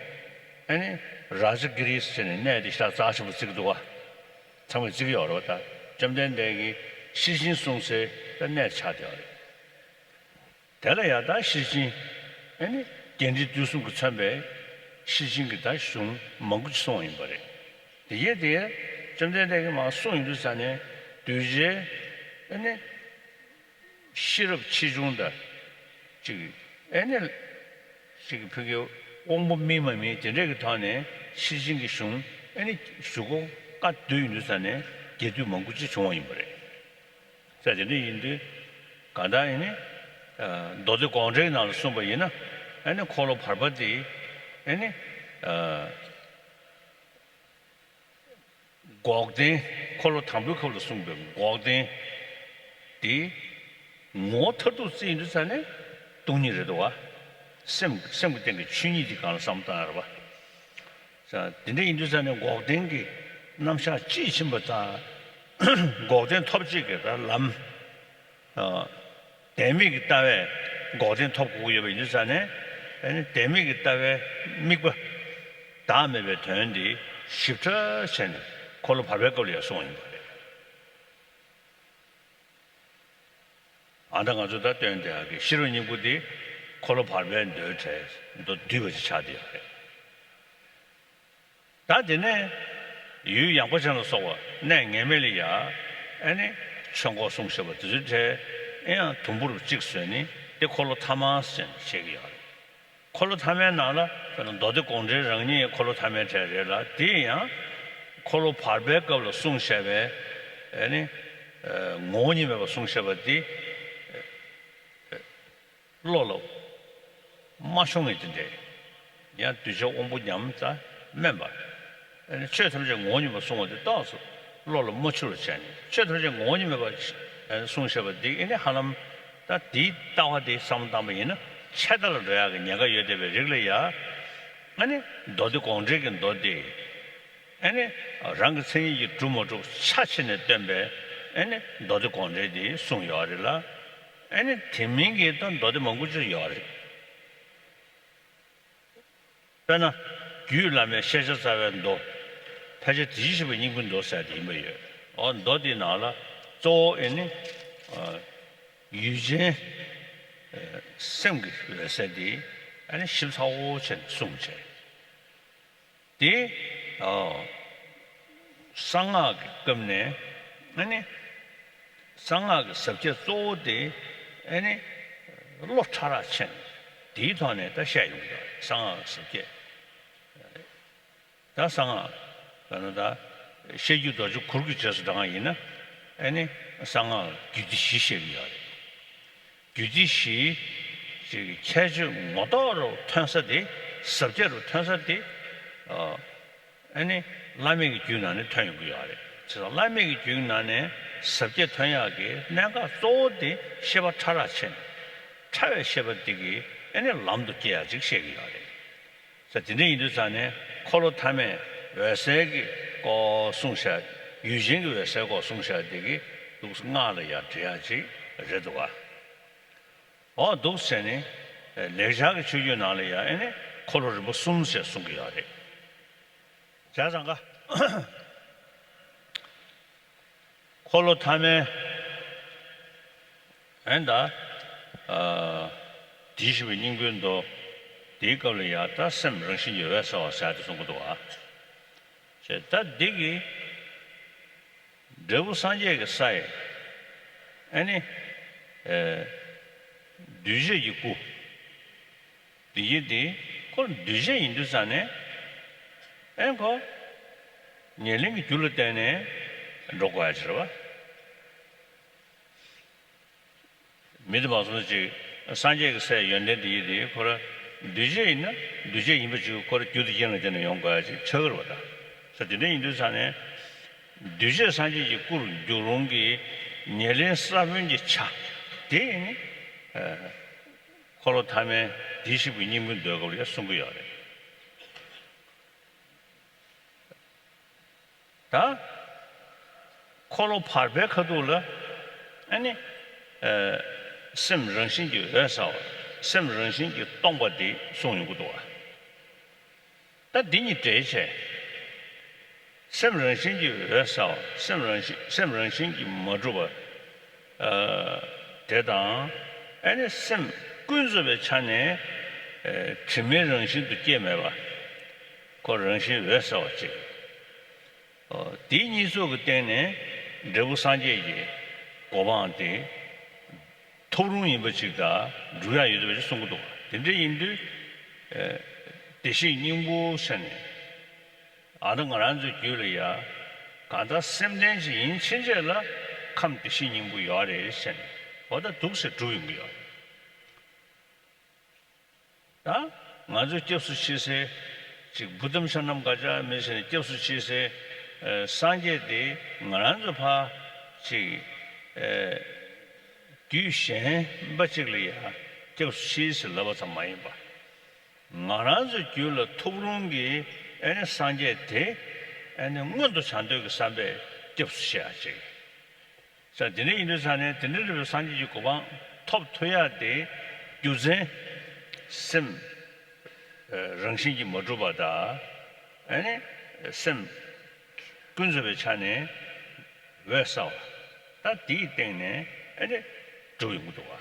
ཨེ་ནི་རཱ་ཛ་གི་རི་ཟེར་ནས་གནས་དེ་ཤ་རྩ་ཆེན་པོ་བརྩི་གི་འདུག་བ། ཚང་མས་བརྩི་གི་ཡོད་རེད་བ། ད་བཅོམ་ལྡན་འདས་ཀྱིས་ཤེར་ཕྱིན་གསུངས་སའི་ད་གནས་ཆགས་བསྡད་ཡོད་རེད། དེ་ལ་ཡང་ད་ཤེར་ཕྱིན་ཨེ་ནི་རྒྱས་འབྲིང་བསྡུས་གསུམ་གྱིས་མཚོན་པའི་ཤེར་ཕྱིན་གྱི་ད་གཞུང་མང་པོ་ཅིག་གསུངས་པ་ཡིན་པ་རེད། དེ་ཡས་དེ་ཡས་བཅོམ་ལྡན་འདས་ཀྱིས་མར་གསུངས་ཡོང་དུས་ཙ་ནས་གདུལ་བྱའི་ཨེ་ནི་ཤེས་རབ་ཆེ་ཆུང་དང་ཅིག་ཨེ་ནི་ཅིག་ཕ་གི་དབང་པོ་སྨིན་མ་སྨིན་དེ་འདྲས་ཀྱི་ཐོག་ནས་ཤེར་ཕྱིན་གྱི་གཞུང་ཨེ་ནི་གཞུག་གུ་བཀའ་བསྡུས་ཡོང་དུས་ཙ་ནས་རྒྱས་བསྡུས་མང་པོ་ཅིག་བྱུང་བ་ཡིན་པ་རེད། ས་དེ་འདྲ་ཡིན་དུས་གང་ལྟར་ཡིན་ནའི་མདོ་སྡེ་དགོངས་འགྲེལ་ནང་ལ་གསུངས་པ་ཡིན་ན་ཨ་ནི་འཁོར་ལོ་བར་པ་དེ་ཨ་ནི་འགོག་བདེན། འཁོར་ལོ་དང་པོའི་སྐབས་ལ་གསུངས་པའི་འགོག་བདེན་དེ་ངོ་བོ་མཐར་ཐུག་བརྩིས་ཡིན་དུས་ཙ་ནས་སྟོང་ཉིད་རེད་འདུག་བ། སེམས་སེམས་ཀྱི་སྟེང་གི་ཆོས་ཉིད་དེ་སྒང་ལ་བསམ་བློ་བཏང་ཡ་རེད་བ། ས་དེ་འདྲ་ཡིན་དུས་ཙ་ནས་འགོག་བདེན་གྱི་རྣམ་གཞག་དཔྱིས་ཕྱིན་པ་དང་། འགོག་བདེན་ཐོབ་བྱེད་ཀྱི་ད་ལམ། ཨ་བདེན་མེད་ཀྱི་ལྟ་བས་འགོག་བདེན་ཐོབ་དགོས་ཀྱི་ཡོད་པ་ཡིན་དུས་ཙ་ནས་ཨ་ནི་བདེན་མེད་ཀྱི་ལྟ་བའི་དམིགས་པ་བདག་མེད་པའི་དོན་འདི་ཞིབ་ཕྲ་བྱས་ནས་འཁོར་ལོ་བར་པའི་སྐབས་ལ་ཡང་གསུངས་པ་ཡིན་པ་རེད། ཨ་ད་ང་ཚོ་ད་སྟོན་དེ་ཨ་གི་ཤེས་རབ་སྙིང་པོ་འདི་འཁོར་ལོ་བར་པའི་མདོའི་གྲས་མདོ་བསྡུས་པ་ཞིག་ཆགས་བསྡད་ཡོད་རེད། ད་དེ་ནས་ཡུལ་ཡངས་པ་ཅན་ལ་སོགས་པ་གནས་ངེས་མེད་ལ་ཡ་ཨ་ནི་ཆོས་འཁོར་གསུངས་བཞག་པ་དེ་ཚོའི་གྲས་ཨེ་ཡང་དུམ་བུར་གཅིག་བཟོས་ནས་དེ་འཁོར་ལོ་ཐ་མ་ཟེར་བཤད་ཀྱི་ཡོད་རེད། འཁོར་ལོ་ཐ་མའི་ནང་ལ་དཔེར་ན་མདོ་སྡེ་དགོངས་འགྲེལ་རང་ཉིད་འཁོར་ལོ་ཐ་མའི་གྲས་རེད་ལ། དེ་ཡང་འཁོར་ལོ་བར་པའི་སྐབས་ལ་གསུངས་བཞག་པའི་ཨ་ནི་ངོ་བོ་ཉིད་མེད་པར་གསུངས་བཞག་པ་དེ། བློ་ལ་མ་ཤོང་ངེས་དེ་འདྲས། ཡང་གདུལ་བྱ་དབང་པོ་ཉམས་རྩ་དམན་པ། ཨ་ནི་ཆོས་ཐམས་ཅད་ངོ་བོ་ཉིད་པར་གསུངས་པ་དེ་རྟགས་སུ་བློ་ལ་མ་འཆར་བར་བྱས་ནས་ཆོས་ཐམས་ཅད་ངོ་བོ་ཉིད་མེད་པར་གསུངས་བཞག་པ་འདི་ཨེ་ནི་ཧ་ལམ་ད་དེའི་ལྟ་བ་དེ་བསམ་བློ་བཏང་པ་ཡིན་ན་ཆད་ལྟ་ལ་འགྲོ་ཡག་གི་ཉེན་ཁ་ཡོད་བསྡད་པའི་རིགས་ལ་ཡ། ཨ་ནི་མདོ་སྡེ་དགོངས་འགྲེལ་གྱི་མདོ་སྡེ། ཨ་ནི་རང་གི་མཚན་ཉིད་ཀྱིས་གྲུབ་མ་གྲུབ་ཆ་ཕྱེ་ནས་སྟོན་པའི་ཨ་ནི་མདོ་སྡེ་དགོངས་འགྲེལ་འདི་གསུངས་ཡོད་རེད་ལ། ཨ་ནི་དེ་མིན་གྱི་ད་མདོ་སྡེ་མང་པོ་ཅིག་ཡོད་རེད། དཔེར་ན་རྒྱུད་བླ་མའི་ཤེས་བྱ་རྩ་བའི་མདོ། ཕལ་ཆེར་དེ་བཞིན་གཤེགས་པའི་སྙིང་པོའི་མདོ་ཟེར་དེ་ཡིན་པ་ཡོད། འོ་མདོ་དེའི་ནང་ལ་གཙོ་བོ་ཨེ་ནི་ཡུལ་ཅན་སེམས་ཀྱི་འོད་གསལ་དེ་ཨ་ནི་ཞིབ་ཚགས་པོ་བྱས་ནས་གསུངས་བྱས། དེ་གསང་སྔགས་ཀྱི་སྐབས་ནས་ཨ་ནི་གསང་སྔགས་ཀྱི་ཟབ་ཁྱད་གཙོ་བོ་དེ་ཨ་ནི་བློ་ཕྲ་རགས་ཆེ་ནས་དེའི་ཐོག་ནས་ད་བཤད་ཡོང་གི་ཡོད་རེད། གསང་སྔགས་ཀྱི་ཟབ་ཁྱད། ད་གསང་སྔགས་ལབ་ན་ད་བཤད་རྒྱུད་རྡོ་རྗེ་གུར་གྱི་རྗེས་སུ་འབྲང་བ་ཡིན་ན་ཨ་ནི་གསང་སྔགས་ལ་རྒྱུད་སྡེ་བཞི་བཤད་ཀྱི་ཡོད་རེད། རྒྱུད་སྡེ་བཞིའི་ཅིག་ཁྱད་ཆོས་ངོ་ཐོག་རུ་ཐོན་ས་དེ་ཟབ་ཁྱད་རུ་ཐོན་ས་དེ་ཨ་ནི་བླ་མེད་ཀྱི་རྒྱུད་ནང་ནས་ཐོན་ཡོང་གི་ཡོད་རེད། བྱས་ཙང་བླ་མེད་ཀྱི་རྒྱུད་ནང་ནས་ཟབ་ཁྱད་ཐོན་ཡག་གི་གནད་འགག་གཙོ་བོ་དེ་ཤེས་པ་ཕྲ་རགས་ཆེ་ནས་ཕྲ་བའི་ཤེས་པ་དེ་གིས་ཨ་ནི་ལམ་དུ་སྐྱེ་ཡག་ཅིག་བཤད་ཀྱི་ཡོད་རེད། ད་དེ་འདྲ་ཡིན་དུས་ཙང་ནས་འཁོར་ལོ་ཐ་མས་འོད་གསལ་གྱི་སྐོར་གསུངས་བཞག་ཡུལ་ཅན་གྱི་འོད་གསལ་སྐོར་གསུངས་བཞག་དེ་གི་འདུག་སྔགས་ལ་ཡང་འབྲི་ཡག་ཅིག་རེད་འདུག་ག་འོ་འདུག་ཟེར་ནས་ལེགས་སྦྱར་གྱི་ཆོས་བརྒྱུད་ནང་ལ་ཡང་ཨེ་ནི་འཁོར་ལོ་རིམ་པ་གསུམ་ཞེས་གསུང་གི་ཡོད་རེད། བྱས་ཙང་ཀ་འཁོར་ལོ་ཐ་མའི་ཨེ་ད་ཨ་དེའི་ཞིག་པའི་སྙིང་པོའི་མདོ་དེའི་སྐབས་ལ་ཡང་ད་སེམས་རང་བཞིན་གྱིས་འོད་གསལ་བ་ཟེར་ཡག་དེ་གསུང་གི་འདུག་ག་ཅེས་ད་འདི་གི་འབྲས་བུ་སངས་རྒྱས་ཀྱི་ས་ཡི་ཨ་ནི་ཨེ་འདུས་བྱས་ཀྱི་སྐུ། འདི་ཡིན་ཏེ་ཁོ་འདུས་བྱས་ཡིན་དུས་ཙང་ནས་ཨེ་ཁོ་ཉེར་ལེན་གྱི་རྒྱུ་ལ་བརྟེན་ནས་འགྲོ་དགོས་ཡ་ཅིག་རེད་བ། མི་དེ་མ་སོང་ཅིག་སངས་རྒྱས་ཀྱི་སའི་ཡོན་ཏན་འདི་ཡིན་ཏེ་ཁོ་ར་འདུས་བྱས་ཡིན་ན་འདུས་བྱས་ཡིན་པ་ཅིག་ཁོ་ར་རྒྱུ་དེ་རྐྱེན་ལ་བརྟེན་ནས་ཡོང་དགོས་ཡ་ཅིག་ཆགས་ཀྱི་རེད་བ། ད་ས་དེ་འདྲ་ཡིན་དུས་ཙང་ནས་འདུས་བྱས་སངས་རྒྱས་ཀྱི་སྐུར་འགྱུར་རུང་གི་ཉེར་ལེན་ས་བོན་གྱི་ཆ་དེ་ནི། འཁོར་ལོ་ཐ་མའི་འདི་ཞིག་པའི་སྙིང་པོའི་མདོའི་སྐབས་ལ་གསུང་གི་ཡོད་རེད། ད་འཁོར་ལོ་བར་པའི་ཁ་ཐུག་ལ་ཨ་ནི་སེམས་རང་བཞིན་གྱིས་འོད་གསལ་བ་སེམས་རང་བཞིན་གྱིས་སྟོང་པ་འདི་གསུངས་ཡོང་གི་འདུག་བ། ད་འདི་གཉིས་འདྲེས་བྱས། སེམས་རང་བཞིན་གྱིས་འོད་གསལ་བ། སེམས་རང་བཞིན་སེམས་རང་བཞིན་གྱིས་མ་གྲུབ་པ། ཨ་དེ་དང་། ཨ་ནི་སེམས་ཀུན་རྫོབ་པའི་ཆ་ནས་ཨ་དྲི་མའི་རང་བཞིན་དུ་སྐྱེས་མེད་པ། ཁོ་རང་བཞིན་འོད་གསལ་བ་གཅིག་ཨ་དེ་གཉིས་ཚོགས་ཀྱི་སྟེང་ནས་འབྲས་བུ་སངས་རྒྱས་ཀྱི་གོ་འཕང་དེ། ཐོབ་རུང་ཡིན་པ་ཅིག་དང་འགྲུབ་ཡག་ཡོད་པ་ཅིག་གསུང་གི་འདུག་དེ་འདྲ་ཡིན་དུས། ཨེ་བདེ་གཤེགས་སྙིང་པོ་ཟེར་ནས། ཨ་ད་ང་རང་ཚོའི་རྒྱུད་ལ་ཡ། གང་ལྟར་སེམས་ལྡན་ཅིག་ཡིན་ཕྱིན་ཆད་ལ་ཁམས་བདེ་གཤེགས་སྙིང་པོ་ཡོད་རེད་ཟེར་ནས་འོ་ད་འདུག་སེ་གྲུབ་ཡོང་གི་ཡོད་རེད། ད་ང་ཚོས་སྐྱབས་སུ་མཆི་སའི་ཅིག་བུ་དམ་ཤ་ནམ་ག་ཅག་མི་ཟེར་ནས་སྐྱབས་སུ་མཆི་སའི་ཨ་སངས་རྒྱས་དེ་ང་རང་ཚོ་ཕ་ཅིག་ཨ་རྒྱུད་གཞན་པ་ཅིག་ལ་ཡང་སྐྱབས་སུ་མཆི་ཟེར་ལབ་པ་ཙམ་མ་ཡིན་པ། ང་རང་ཚོའི་རྒྱུད་ལ་ཐོབ་རུང་གི་ཨ་ནི་སངས་རྒྱས་དེ་ཨ་ནི་མངོན་དུ་བྱང་དོན་གྱི་བསམ་པས་སྐྱབས་སུ་མཆི་ཡག་ཅིག་ས་དེ་འདྲ་ཡིན་དུས་ས་ནས་དེ་འདྲ་རིགས་པའི་སངས་རྒྱས་ཀྱི་གོ་འཕང་ཐོབ་ཐུབ་ཡག་དེ་རྒྱུ་མཚན་སེམས་རང་བཞིན་གྱིས་མ་གྲུབ་པ་དང་ཨ་ནི་སེམས་ཀུན་རྫོབ་པའི་ཆ་ནས་འོད་གསལ་བ་ད་དེའི་སྟེང་ནས་ཨ་ནི་གྲུབ་ཡོང་གི་འདུག་བ།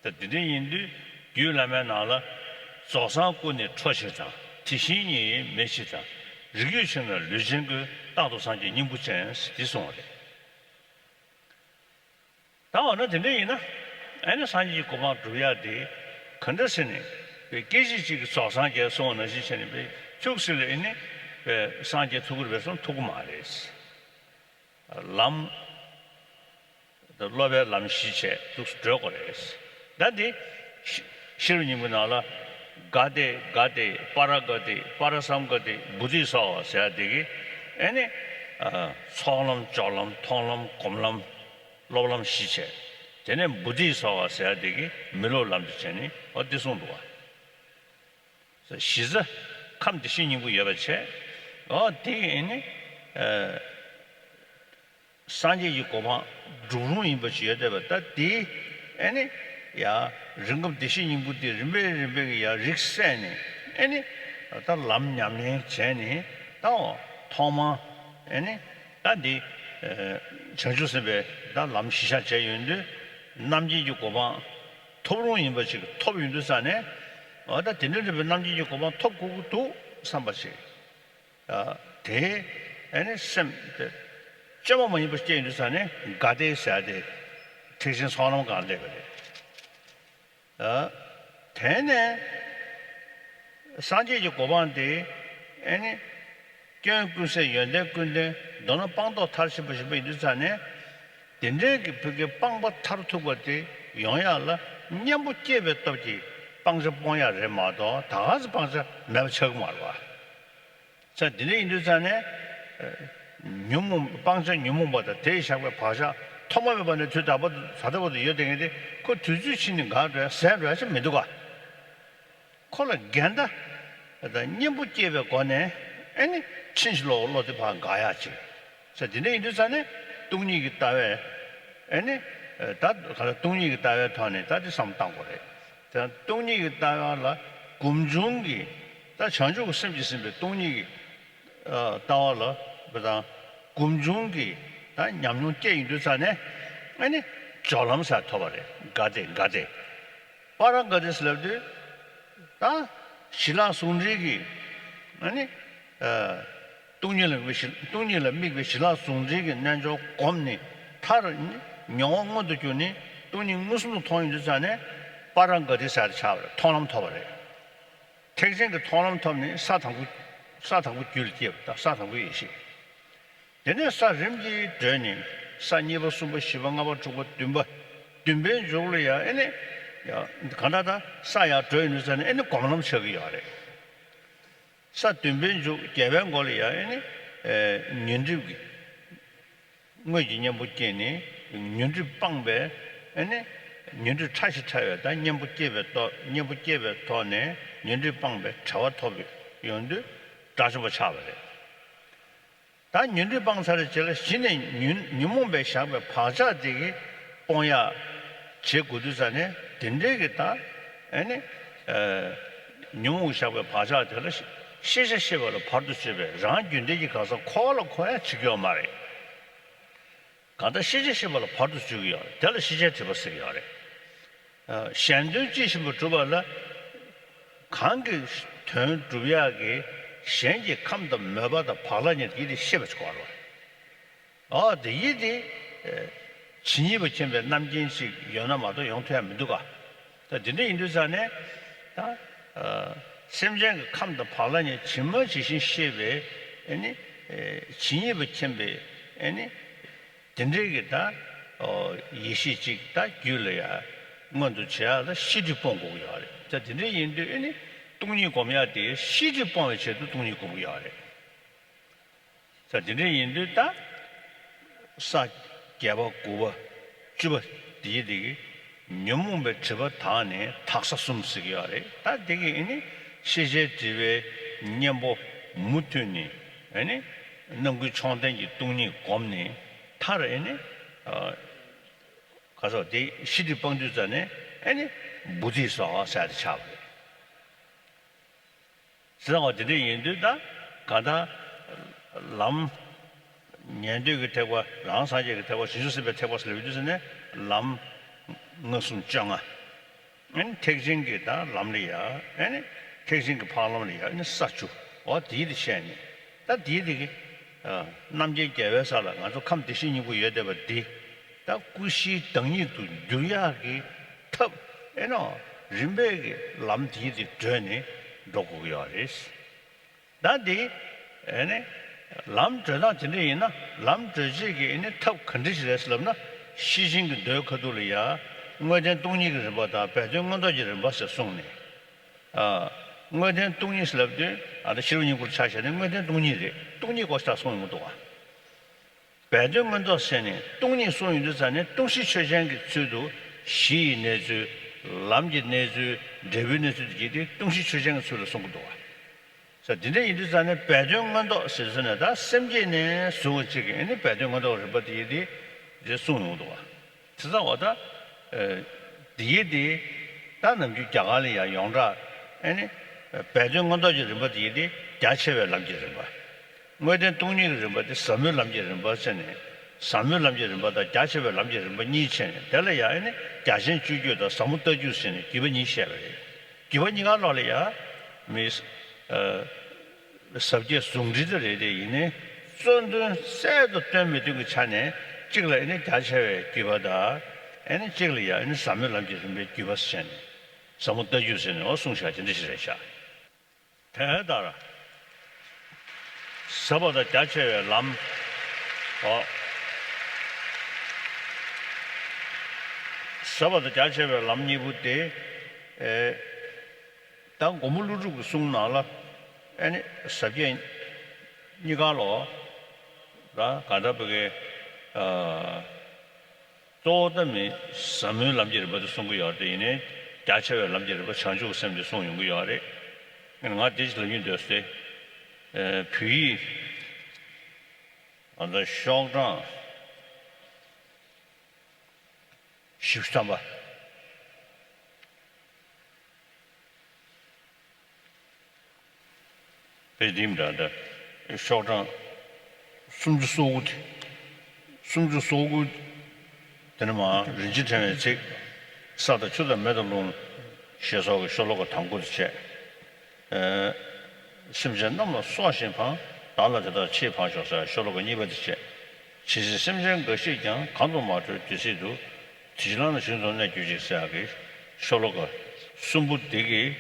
ད་དེ་འདྲ་ཡིན་དུས་རྒྱུད་བླ་མའི་ནང་ལ་རྫོགས་སངས་སྐུ་ནི་འཕྲོ་ཕྱིར་དང་། དེ་བཞིན་ཉིད་ཡིན་མེད་ཕྱིར་དང་། རིགས་རྒྱུད་ཕྱིར་ན་ལུས་ཅན་ཀུན། རྟག་ཏུ་སངས་རྒྱས་སྙིང་པོ་ཅན། འདི་གསུངས་པ་རེད། ད་འོ་ན་དེ་འདྲ་ཡིན་ན་ཨ་ནི་སངས་རྒྱས་ཀྱི་གོ་འཕང་སྒྲུབ་ཡག་དེ་ག་འདྲ་ཟེར་ནས་པའི་སྐད་ཅིག་གཅིག་གིས་རྫོགས་སངས་རྒྱས་གསུངས་པ་ནང་བཞིན་བྱས་ནས་པའི་ཁྱུག་ཙམ་ལ་ཨ་ནི་པའི་སངས་རྒྱས་ཐུབ་ཀྱི་རེད་པས་སོང་ཐུབ་ཀྱི་མ་རེད། ལམ། སློབ་པའི་ལམ་གཞི་བྱས་འདུག་སེ་བགྲོད་དགོས་རེད། ད་འདི་ཤེས་རབ་སྙིང་པོའི་ནང་ལ་ག་ཏེ་ག་ཏེ་པཱ་ར་ག་ཏེ་པཱ་ར་སཾ་ག་ཏེ་བོ་དྷི་སྭཱ་ཧཱ་ཟེར་ཡག་དེ་གི་ཨེ་ནི་ཚོགས་ལམ་སྦྱོར་ལམ་མཐོང་ལམ་སྒོམ་ལམ་སློབ་ལམ་གཞི་བྱས། དེ་ནས་བོ་དྷི་སྭཱ་ཧཱ་ཟེར་ཡག་དེ་གི་མི་སློབ་ལམ་དུ་བྱས་ནས་འོ་འདི་གསུངས་འདུག་བ། གཞི་རྩ་ཁམས་བདེ་གཤེགས་སྙིང་པོ་ཡོད་པ་བྱས། འོ་དེ་ཡིན་ནི། སངས་རྒྱས་ཀྱི་གོ་འཕང་སྒྲུབ་རུང་ཡིན་པ་ཞིག་ཡོད་བསྡད་པ་ད་དེ་ཨེ་ནི། ཡ་རིང་ཁམས་བདེ་གཤེགས་སྙིང་པོ་དེ་རིམ་པས་རིམ་པས་ཀྱི་ཡ་རིགས་སད་ནས་ཨེ་ནི། ད་ལམ་ཉམས་ལེན་བྱས་ནས་ད་འོ་ཐོག་མ་ཨེ་ནི། ད་འདི་བྱང་ཆུབ་སེམས་དཔའི་ད་ལམ་གཞི་བཞག་བྱས་ཡོང་དུས་རྣམ་མཁྱེན་གྱི་གོ་འཕང་། ཐོབ་རུང་ཡིན་པ་ཅིག་ཐོབ་ཡོང་དུས་ཙ་ནས། འོ་ད་དེ་འདྲ་འདྲ་བའི་རྣམ་མཁྱེན་གྱི་གོ་འཕང་ཐོབ་དགོས་ཀྱི་འདུག་བསམ་པ་ཅིག་ཨ་དེ་ཨ་ནི་སེམས་དེ་བཅོས་མ་མ་ཡིན་པ་སྐྱེ་ཡོང་དུས་ཙ་ནས་ག་ཏེ་ཟེར་ཡག་དེ་ཐེག་ཆེན་ཚོགས་ལམ་སྒང་སླེབས་པ་རེད། ཨ་དེ་ནས་སངས་རྒྱས་ཀྱི་གོ་འཕང་དེ་ཨ་ནི། སྐྱོན་ཀུན་ཟད་ཡོན་ཏན་ཀུན་ལྡན་མདོར་ན་སྤངས་རྟོགས་མཐར་ཕྱིན་པ་ཞིག་ཡིན་དུས་ཙ་ནས། དེ་འདྲའི་གི་བུ་གའི་སྤངས་པ་མཐར་ཐུག་པ་དེ་ཡོང་ཡག་ལ་གཉེན་པོ་སྐྱེས་པའི་སྟོབས་ཀྱིས་སྤང་བྱ་སྤོང་ཡག་རེད་མ་གཏོགས་ད་ག་ཚོད་སྤང་བྱ་མེད་པ་ཆགས་ཀྱི་མ་རེད་བ། ཙ་དེ་འདྲ་ཡིན་དུས་ཙ་ནས། ཉོན་མོངས་སྤང་བྱ་ཉོན་མོངས་པ་དང་དེས་བཞག་པའི་བག་ཆགས་ཐོག་མ་མེད་པ་ནས་དུས་ད་ལྟ་བར་དུ་ཡོད་བསྡད་མཁན་དེ་ཁོ་དུས་ཚོད་ཕྱིན་ནས་འགག་འགྲོ་ཡག་ཟད་འགྲོ་ཡག་ཅིག་མི་འདུག་ག་ཁོ་ལ་འགལ་ཟླ་ ད་གཉེན་པོ་སྐྱེས་པའི་སྒོ་ནས་ཨེ་ནི་ཕྱིན་ཅི་ལོག་བློ་དེ་ཕར་འགག་ཡག་ཅིག་ཟེར། དེ་འདྲ་ཡིན་དུས་ཙ་ནས་སྟོང་ཉིད་ཀྱི་ལྟ་བས་ཨེ་ནི་ད་ག་ལ་སྟོང་ཉིད་ཀྱི་ལྟ་བའི་ཐོག་ནས་ད་དེ་བསམ་བློ་བཏང་དགོས་རེད། དེ་སྟོང་ཉིད་ཀྱི་ལྟ་བ་ལ་སྒོམ་བྱུང་གི་ད་བྱང་ཆུབ་ཀྱི་སེམས་ཀྱིས་ཟིན་པའི་སྟོང་ཉིད་ཀྱི་ལྟ་བ་ལ་བ་དང་སྒོམ་བྱུང་གི་ད་ཉམས་མྱོང་སྐྱེ་ཡོང་དུས་ཙ་ནས་ཨེ་ནི་སྦྱོར་ལམ་ཟེར་ཐོབ་པ་རེད། ག་དེ་ག་དེ། པ་ར་ག་ཏི་ཟེར་ལབ་དུས་ད་ཞི་ལྷག་ཟུང་འབྲེལ་གྱི་ཨ་ནི་སྟོང་ཉིད་ལ་དམིགས་པའི་ཞི་སྟོང་ཉིད་ལ་དམིགས་པའི་ཞི་ལྷག་ཟུང་འབྲེལ་གྱི་རྣལ་འབྱོར་བསྒོམས་ནས་མཐར་མྱོང་བ་མངོན་དུ་གྱུར་ནས་སྟོང་ཉིད་མངོན་སུམ་དུ་མཐོང་ཡོང་དུས་ཙ་ནས་པ་ར་ག་ཏི་ཟེར་དེ་ཆགས་པ་རེད། མཐོང་ལམ་ཐོབ་པ་རེད། ཐེག་ཆེན་གྱི་མཐོང་ལམ་ཐོབ་ནས་ས་དང་པོ་ས་དང་པོ་རྒྱུད་ལ་སྐྱེས་པ་དང་ས་དང་པོའི་ཡེ་ཤེས། དེ་ནས་ས་རིམ་གྱིས་བགྲོད་ནས་ས་གཉིས་པ་གསུམ་པ་བཞི་པ་ལྔ་པ་དྲུག་པ་བདུན་པ་བདུན་པའི་མཇུག་ལ་ཡང་ཨེ་ནི་ཡང་གང་ལྟར་ད་ས་ཡར་བགྲོད་ཡོང་དུས་ཙ་ནས་ཨེ་ནི་སྒོམ་ལམ་ཆགས་ཀྱི་ཡོད་རེད། ས་བདུན་པའི་མཇུག་བརྒྱད་པའི་མགོ་ལ་ཡང་ཨེ་ནི་ཨེ་ཉོན་སྒྲིབ་ཀྱི་དངོས་ཀྱི་གཉེན་པོ་སྐྱེས་ནས་ཉོན་སྒྲིབ་སྤངས་པས་ཨེ་ནི་ཉོན་སྒྲིབ་ཕྲ་ཞིང་ཕྲ་བའི་ད་གཉེན་པོ་སྐྱེས་པའི་ཐོག་གཉེན་པོ་སྐྱེས་པའི་ཐོག་ནས་ཉོན་སྒྲིབ་སྤངས་པའི་བྱ་བ་ཐོབ་ཡོང་དུས་དགྲ་བཅོམ་པ་ཆགས་པ་རེད། ད་ཉོན་སྒྲིབ་སྤངས་ཚར་རྗེས་ལ་གཞི་ནས་ཉོན་ཉོན་མོངས་པས་བཞག་པའི་བག་ཆགས་དེ་གི་སྤོང་ཡག་བྱེད་དགོས་དུས་ཙ་ནས་དེ་འདྲའི་གི་ད་ཨེ་ནི་ཨ་ཉོན་མོངས་བཞག་པའི་བག་ཆགས་དེ་ལ་ཤེས་བྱ་ཤེས་པ་ལ་བར་དུ་གཅོད་པའི་རང་རྒྱུད་ལྡན་གྱི་གང་ཟག་འཁོར་བ་ལ་འཁོར་ཡག་བྱེད་ཀྱི་ཡོད་མ་རེད། གང་ལྟར་ཤེས་བྱ་ཤེས་པ་ལ་བར་དུ་གཅོད་ཀྱི་ཡོད་རེད། དེ་ལ་ཤེས་བྱའི་སྒྲིབ་པ་ཟེར་གྱི་ཡོད་རེད། ཨ་གཞན་དོན་ཅི་བཞིན་པར་སྒྲུབ་པ་ལ་གང་གི་དོན་སྒྲུབ་ཡག་གི་གཞན་གྱི་ཁམས་དང་མོས་པ་དང་བག་ལ་ཉལ་དེ་དེ་ཤེས་པ་ཞིག་དགོས་རེད། ཨོ་དེ་ཡིས་དེ་ཨ་ཇི་སྙེད་པར་མཁྱེན་པའི་རྣམ་མཁྱེན་ཞིག་ཡོད་ན་མ་གཏོགས་ཡོང་ཐུབ་ཡག་མི་འདུག་ག་ད་དེ་འདྲ་ཡིན་དུས་ཙ་ནས་ད་ཨ་སེམས་ཅན་གྱི་ཁམས་དང་བག་ལ་ཉལ་ཇི་མ་ཇི་བཞིན་ཤེས་པའི་ཨ་ནི་ཨ་ཇི་སྙེད་པར་མཁྱེན་པའི་ཨ་ནི་དེ་འདྲའི་གི་ད་ཨོ་ཡེ་ཤེས་ཅིག་ད་རྒྱུད་ལ་ཡ་མངོན་དུ་བྱེད་ཡག་ལ་ཤེས་སྒྲིབ་སྤོང་དགོས་ཀྱི་ཡོད་རེད། ད་དེ་འདྲ་ཡིན་དུས་ཨ་ནི་སྟོང་ཉིད་སྒོམ་ཡག་དེ་ཤེས་སྒྲིབ་སྤོང་བའི་ཆེད་དུ་སྟོང་ཉིད་སྒོམ་གྱི་ཡོད་རེད། ད་དེ་འདྲ་ཡིན་དུས་ད་ས་བརྒྱད་པ་དགུ་པ་བཅུ་པ་དེ་དེ་གི་ཉོན་མོངས་པའི་སྒྲིབ་པ་དག་ནས་དག་ས་གསུམ་ཟེར་གྱི་ཡོད་རེད། ད་དེ་གི་ཨ་ནི་ཤེས་བྱའི་སྒྲིབ་པའི་གཉེན་པོ་མུ་མཐུད་ནས་ཨ་ནི་རྣམ་ཀུན་མཆོག་ལྡན་གྱི་སྟོང་ཉིད་བསྒོམས་ནས་མཐར་ཨ་ནི་ཨ་ག་སོགས་དེ་ཤེས་སྒྲིབ་སྤངས་དུས་ཙ་ནས་ཨ་ནི་བོ་དྷི་སྭཱ་ཧཱ་ཟེར་དེ་ཆགས་པ་རེད། ཟེར་བ་དེ་འདྲ་ཡིན་དུས་ད་གང་ལྟར་ལམ་ཉན་ཐོས་ཀྱི་ཐེག་པ་རང་སངས་རྒྱས་ཀྱི་ཐེག་པ་བྱང་ཆུབ་སེམས་དཔའི་ཐེག་པ་ཟེར་ལབ་དུས་ཙ་ནས་ལམ་ལྔ་གསུམ་བཅོ་ལྔ། ཨ་ནི་ཐེག་ཆེན་གྱི་ད་ལམ་ལ་ཡ་ཨ་ནི་ཐེག་ཆེན་གྱི་འཕགས་ལམ་ལ་ཡ་ཨ་ནི་ས་བཅུ། འོ་དེའི་དེ་བཤད་ནས་ད་དེའི་དེ་གི་རྣམ་མཁྱེན་རྒྱལ་བའི་ས་ལ་ང་ཚོ་ཁམས་བདེ་གཤེགས་སྙིང་པོ་ཡོད་བསྡད་པ་འདི། ད་ཀུན་གཞིའི་བདག་ཉིད་དུ་འགྱུར་ཡག་གི་ཐབས་ཨེ་ནོ་རིམ་པས་ཀྱི་ལམ་དེའི་དེ་བགྲོད་ནས་འགྲོ་དགོས་ཀྱི་ཡོད་རེད། ད་དེ་ཨེ་ནི་ལམ་བགྲོད་སྟངས་དེ་འདྲ་ཡིན་ན་ལམ་བགྲོད་བྱེད་ཀྱི་ཨེ་ནི་ཐབས་ག་འདྲ་ཞིག་རེད་ཟེར་ལབ་ན། ཤེར་ཕྱིན་གྱི་མདོའི་ཁ་ཐུག་ལ་ཡ་དངོས་བསྟན་སྟོང་ཉིད་ཀྱི་རིམ་པ་དང་སྦས་དོན་མངོན་རྟོགས་ཀྱི་རིམ་པ་ཟེར་གསུངས་ནས། ཨ་དངོས་བསྟན་སྟོང་ཉིད་ཟེར་ལབ་དུས་ཨ་ད་ཤེར་པ་སྙིང་པོར་ཆ་བཞག་ནས་དངོས་བསྟན་སྟོང་ཉིད་རེད། སྟོང་ཉིད་སྐོར་ཞིག་གསུངས་ཡོང་གི་འདུག་བ། སྦས་དོན་མངོན་རྟོགས་ཟེར་ནས་སྟོང་ཉིད་གསུངས་ཡོང་དུས་ཙ་ནས་སྟོང་གཞི་ཆོས་ཅན་གྱི་ཚུལ་དུ་གཞི་ཡི་གནས་ཚུལ། ལམ་གྱི་གནས་ཚུལ། འབྲས་བུའི་གནས་ཚུལ་དེ་བརྒྱད་དེ་སྟོང་གཞི་ཆོས་ཅན་གྱི་ཚུལ་ལ་གསུང་གི་འདུག་བ། ས་དེ་འདྲ་ཡིན་དུས་ཙ་ནས་སྦས་དོན་མངོན་རྟོགས་ཟེར་ཟེར་ནས་ད་སེམས་བསྐྱེད་ནས་གཟུགས་གཅིག་གི་ཨ་ནི་སྦས་དོན་མངོན་རྟོགས་རིམ་པ་དེ་ཡི་དེ་རེ་གསུངས་ཡོང་འདུག་བ། དེ་ཙང་འོ་ད། ཨེ། འདི་ཡི་དེ། ད་ནམ་རྒྱུན་རྒྱ་གར་ལ་ཡང་ཡོངས་གྲགས་ཨེ་ནི། སྦས་དོན་མངོན་རྟོགས་ཀྱི་རིམ་པ་དེ་ཡི་དེ་རྒྱ་ཆེ་བའི་ལམ་གྱི་རིམ་པ། དངོས་བསྟན་སྟོང་ཉིད་ཀྱི་རིམ་པ་དེ་ཟབ་མོའི་ལམ་གྱི་རིམ་པ་ཟེར་ནས། ཟབ་མོའི་ལམ་གྱི་རིམ་པ་དང་རྒྱ་ཆེ་བའི་ལམ་གྱི་རིམ་པ་གཉིས་ཕྱེ་ནས་དེ་ལ་ཡང་ཨེ་ནི་རྒྱ་ཆེན་སྤྱོད་བརྒྱུད་དང་ཟབ་མོ་ལྟ་བརྒྱུད་ཟེར་ནས་བརྒྱུད་པ་གཉིས་བཤད་པ་རེད། བརྒྱུད་པ་གཉིས་ཀ་ལོག་ལ་ཡང་། མི། ཨ། ཟབ་རྒྱས་ཟུང་འབྲེལ་དེ་རེད་དེ་ཡིན་ནའི། གཙོ་དོན་གསལ་དུ་སྟོན་མི་སྟོན་གྱི་ཆ་ནས་གཅིག་ལ་ཨེ་ནི་རྒྱ་ཆེ་བའི་བརྒྱུད་པ་དང་། ཨེ་ནི་གཅིག་ལ་ཡང་ཨེ་ནི་ཟབ་མོའི་ལམ་གྱི་རིམ་པའི་བརྒྱུད་པ་ཟེར་ནས། ཟབ་མོ་ལྟ་བརྒྱུད་ཟེར་ནས་འོ་གསུངས་བཞག་དེ་འདྲ་ཞིག་རེད་ཤག་དེ་ལྟར། ཟབ་པ་དང་རྒྱ་ཆེ་བའི་ལམ། འོ། ཟབ་པ་དང་རྒྱ་ཆེ་བའི་ལམ་གཉིས་པོ་དེ། ཨེ། ད་མགོན་པོ་ཀླུ་སྒྲུབ་ཀྱི་གསུང་ནང་ལ་ཨེ་ནི་ཟབ་རྒྱས་གཉིས་ཀ་ལོ། ད་ག་འདྲ་བོ་གི། ཨ། གཙོ་བོ་ད་མི་ཟབ་མོའི་ལམ་གྱི་རིམ་པ་དེ་གསུང་གི་ཡོད་རེད། ཡིན་ནའི་རྒྱ་ཆེ་བའི་ལམ་གྱི་རིམ་པ་བྱང་ཆུབ་སེམས་དེ་གསུང་ཡོང་གི་ཡོད་རེད། ང་དེ་ཅིག་ལབ་ཀྱི་འདུག་ཟེར། ཨ། བོད་ཡིག་ཨ་ད་ཤོག་གྲངས་བཞི་བཅུ་ཐམ་པ། དཔེ་འདིའི་འདྲ་འདྲ་ཤོག་གྲངས་སུམ་ཅུ་སོ་དགུ་དེ། སུམ་ཅུ་སོ་དགུ་དེ་ནི་མ་རིན་ཆེན་ཕྲེང་བའི་ཚིག། ས་དང་ཆུ་དང་མེ་དང་རླུང་ཞེས་སོགས་ཀྱི་ཤོ་ལོ་ཀ་དང་པོ་དེ་བྱས། ཨེ། སེམས་ཅན་རྣམས་ལ་སྲོག་བཞིན་ཕངས། བདག་ལ་དེ་དག་ཕྱིར་ཕངས་ཤོག་ཟེར་ཤོ་ལོ་ཀ་གཉིས་པ་དེ་བྱས། ཇི་སྲིད་སེམས་ཅན་འགའ་ཞིག་ཀྱང་། གང་དུ་མ་གྲོལ་དེ་སྲིད་དུ། དེ་ཕྱིར་ལམ་སྣ་ཞིག་ཏུ་གནས་གྱུར་ཅིག་ཟེར་ཡག་གི་ཤོ་ལོ་ཀ་གསུམ་པོ་དེ་གིས་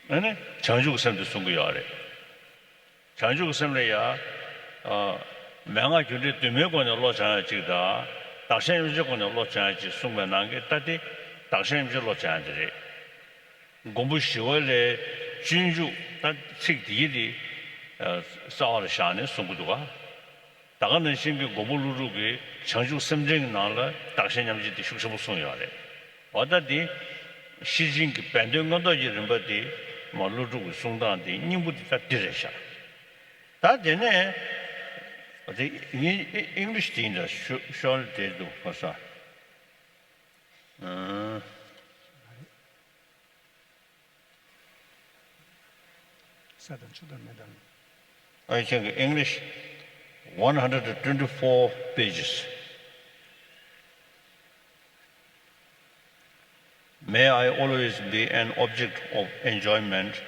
ཨ་ནི་བྱང་ཆུབ་ཀྱི་སེམས་དེ་གསུང་གི་ཡོད་རེད། བྱང་ཆུབ་ཀྱི་སེམས་ལ་ཡ། ཨ། མན་ངག་རྒྱུ་འབྲས་དུ་མའི་སྒོ་ནས་བློ་སྦྱང་ཡ་གཅིག་དང་། བདག་གཞན་དབྱེ་བྱའི་སྒོ་ནས་བློ་སྦྱང་ཡ་གཅིག་གསུངས་པའི་ནང་གི་ད་དེ་བདག་གཞན་དབྱེ་བྱའི་བློ་སྦྱང་ཡ་དེ་རེད། མགོན་པོ་ཞི་བ་ལྷས་སྤྱོད་འཇུག་ད་ཚིག་དེ་ཡི་དེ་རྩ་བ་ལ་བཞག་ནས་གསུང་གི་འདུག་ག། ད་ག་ནང་བཞིན་གྱི་མགོན་པོ་ཀླུ་སྒྲུབ་ཀྱིས་བྱང་ཆུབ་སེམས་འགྲེལ་གྱི་ནང་ལ་བདག་གཞན་མཉམ་བརྗེ་དེ་ཤུགས་ཆེན་པོ་གསུངས་ཡོད་རེད། འོ་ད་འདི་ཤེར་ཕྱིན་གྱི་བན་དོན་མངོན་རྟོགས་ཀྱི་རིམ་པ་འདི་མ་ཀླུ་སྒྲུབ་ཀྱི་གསུང་སྟངས་འདི་སྙིང་པོ་འདི་ད་འདི་རེད་ཤག། ད་དེ་ནས་འོ་དེ་ཨིང་ལིཤ་དེ་ཡིན་ད་ཤོ་ཤོ་ལ་དེ་འདུག་གོ་ས། ཨང་། ས་དང་ཆུ་དང་མེ་དང་། I think English, one hundred twenty-four pages. May I always be an object of enjoyment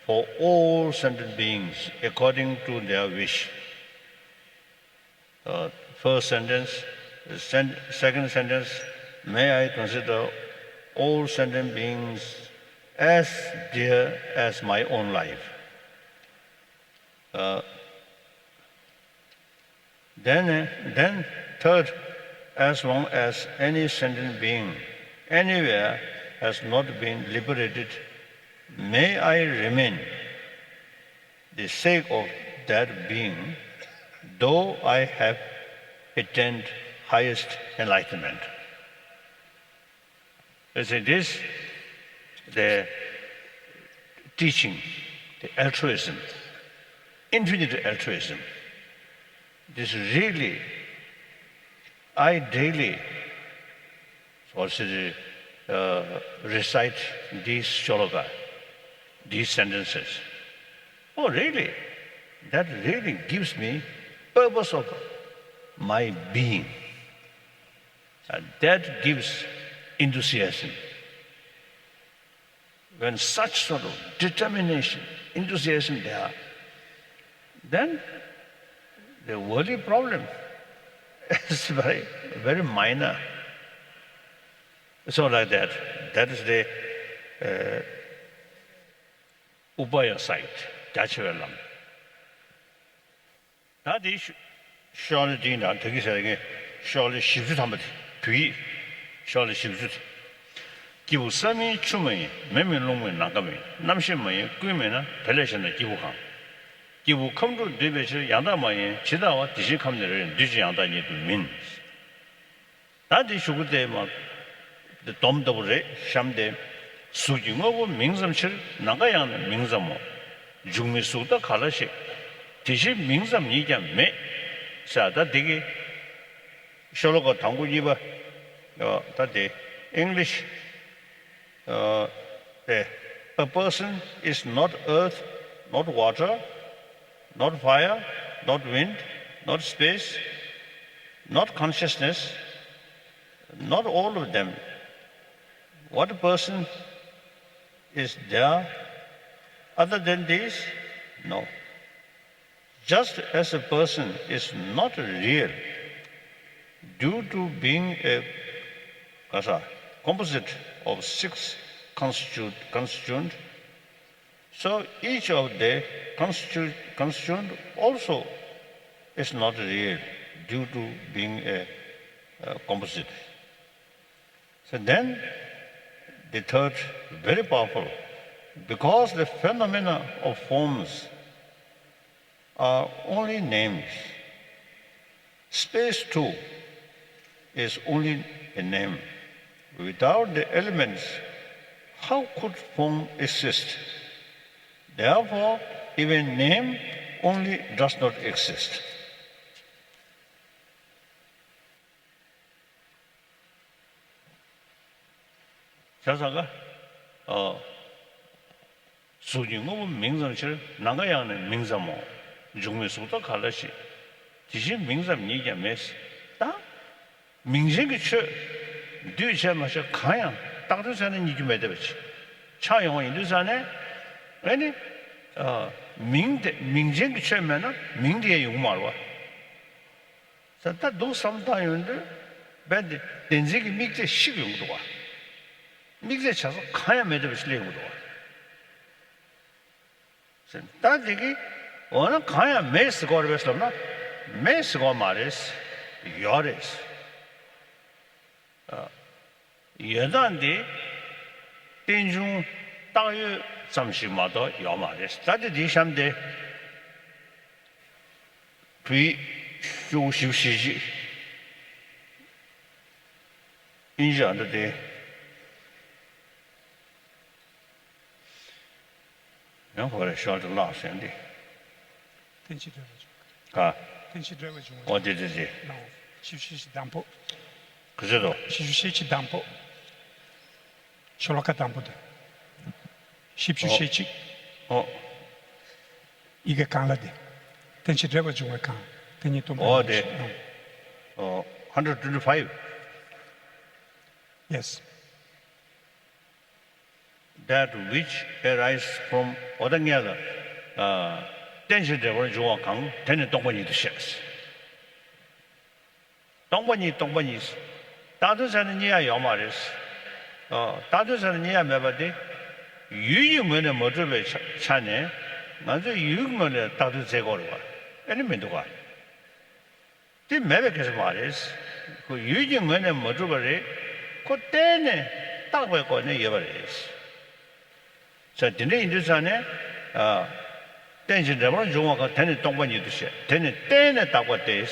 for all sentient beings according to their wish. Uh, first sentence, sen- second sentence, may I consider all sentient beings as dear as my own life. Uh, then, then, third, as long as any sentient being anywhere has not been liberated, may I remain the sake of that being, though I have attained highest enlightenment. You see, this, the teaching, the altruism, infinite altruism, this really, I daily also, uh, recite these shloka, these sentences. Oh, really? That really gives me purpose of my being. And that gives enthusiasm. When such sort of determination, enthusiasm there, then the worldly problem is very, very minor. So like that, that is the, uh, upaya side, རྒྱ་ཆེ་བའི་ལམ། ད་དེ་ཤོ་ཤོ་ལོ་དེའི་ནང་དེ་གི་ཟེར་མཁན་ཤོ་ལོ་བཞི་བཅུ་ཐམ་པ་དེ་བོད་ཡིག་ཤོ་ལོ་བཞི་བཅུ་དེ། སྐྱེས་བུ་ས་མིན་ཆུ་མ་ཡིན། མེ་མིན་རླུང་མིན་ནམ་མཁའ་མིན། རྣམ་ཤེས་མ་ཡིན་ཀུན་མིན་ན། དེ་ལས་གཞན་དང་སྐྱེས་བུ་གང་། སྐྱེས་བུ་ཁམས་དྲུག་འདུས་པའི་ཕྱིར། ཡང་དག་མ་ཡིན་ཇི་ལྟ་བ། དེ་བཞིན་ཁམས་ནི་རེ་རེ། འདུས་བྱས་ཡང་དག་ཉིད་དུ་མིན། ད་འདི་གཞུག་གུ་དེ་མ་འདི་སྡོམ་ལྟ་བུ་རེད། གཤམ་དེ། གཟུགས་ཀྱི་དངོས་པོ་མིང་ཙམ་ཕྱིར། ནམ་མཁའ་ཡང་ནི་མིང་ཙམ་མོ། འཇུག་མིན་གཟུགས་དག་ག་ལ་ཞིག། དེ་ཕྱིར་མིང་ཙམ་ཉིད་ཀྱང་མེད། ཟེར་ད་འདི་གི་ཤོ་ལོ་ཀ་དང་པོ་གཉིས་པ། ཨ། ད་དེ་ཨིང་ལིཤ། Uh, a, a person is not earth, not water, not fire, not wind, not space, not consciousness, not all of them. What person is there other than these? No. Just as a person is not real due to being a, a composite of six constitute, constituent, so each of the constitute, constituent also is not real due to being a, a composite. So then, the third, very powerful, because the phenomena of forms are only names, space too is only a name. Without the elements, how could form exist? Therefore, even name only does not exist. བྱས་ཙང་ཀ་ཨ། གཟུགས་ཀྱི་དངོས་པོ་མིང་ཙམ་ཕྱིར། ནམ་མཁའ་ཡང་ནི་མིང་ཙམ་མོ། འབྱུང་མེད་གཟུགས་རྟོག་ག་ལ་ཞིག། དེ་བཞིན་མིང་ཙམ་ཉིད་ཀྱང་མེད། ད་མིང་ཅན་གྱི་ཆོས་འདུས་བྱས་མ་བྱས་གང་ཡང་བཏགས་དོན་ཟེར་ན་རྙེད་རྒྱུ་མེད་བསྡད་པ་ཅིག་ཆགས་ཡོང་བ་ཡིན་དུས་ཙང་ནས། ཨེ་ནི། ཨ། མིང་དེ་མིང་ཅན་གྱི་ཆོས་མེད་ན་མིང་དེ་ཡང་ཡོང་གི་མ་རེད་བ། ད་ལྟ་འདུག་བསམ་བཏང་ཡོང་དུས་བས་ཏེ་བདེན་འཛིན་གྱི་དམིགས་གཏད་ཤིག་ཡོང་གི་འདུག་བ། དམིགས་གཏད་བྱ་ས་གང་ཡང་མེད་བསྡད་པ་ཞིག་སླེབས་ཡོང་གི་འདུག་བ། ད་དེ་གི་འོ་ན་གང་ཡང་མེད་ཟེར་གོ་རེད་པས་ལབ་ན། མེད་ཟེར་གོ་མ་རེད། ཡོད་རེད། ཨ། ཡོད་སྟངས་འདི་རྟེན་འབྱུང་བཏགས་ཡོད་ཙམ་ཞིག་མ་གཏོགས་ཡོད་མ་རེད། ད་དེ་འདི་གཤམ་དེ། བོད་ཡིག་ཤོག་བུ་བཞི་བཅུ་ཞེ་གཅིག་ཨིན་ཇི་ཨ་འདྲ་དེ། ཡང་ཁོ་རེ་ཤོག་དེ་བརླག་སོང་དེ། ཐེངས་གཅིག་འགྲེལ་པ་བྱུང་། ག། ཐེངས་གཅིག་འགྲེལ་པ་བྱུང་། འོ་དེ་དེ་དེ། ལའོ། བཞི་བཅུ་ཞེ་གཅིག་དང་པོ། ག་ཚོད་དོ། བཞི་བཅུ་ཞེ་གཅིག་དང་པོ། ཤོ་ལོ་ཀ་དང་པོ་དེ། བཞི་བཅུ་ཞེ་གཅིག་ཨོ། ཡི་གེ་གང་ལ་དེ། ཐེངས་གཅིག་འགྲེལ་པ་བྱུང་བའི་གང་། དེ་ཉིད་སྟོང་པ་ཨོ་ཉིད་དེ། ཨོ། ཨོ། hundred twenty-five། Yes. That which arises from ཨོ་ད་ངས་ལ། ཨ། རྟེན་ཅིང་འབྲེལ་པར་འབྱུང་བ་གང་། དེ་ནི་སྟོང་པ་ཉིད་དུ་བཤད། སྟོང་པ་ཉིད་སྟོང་པ་ཉིད། བཏགས་དོན་ཟེར་ན་རྙེད་ཡ་ཡོད་མ་རེད། ཨ། བཏགས་དོན་ཟེར་ན་རྙེད་ཡ་མེད་པ་དེ། ཡུལ་གྱི་ངོས་ནས་མ་གྲུབ་པའི་ཆ་ཆ་ནས། ང་ཚོས་ཡུལ་གྱི་ངོས་ནས་བཏགས་དོན་མཛད་དགོས་རེད་བ། ཨེ་ནི་མི་འདུག་ག་དེ་མེད་པའི་སྐད་ཆ་མ་རེད། ཁོ་ཡུལ་གྱི་ངོས་ནས་མ་གྲུབ་པ་རེད། ཁོ་གཏན་ནས་བཏགས་པའི་སྒོ་ནས་ཡོད་པ་རེད། ས་དེ་འདྲ་ཡིན་དུས་ཙང་ནས། ཨ། རྟེན་ཅིང་འབྲེལ་པར་འབྱུང་བ་གང་། དེ་ནི་སྟོང་པ་ཉིད་དུ་བཤད། དེ་ནི་བརྟེན་ནས་བཏགས་པ་སྟེ།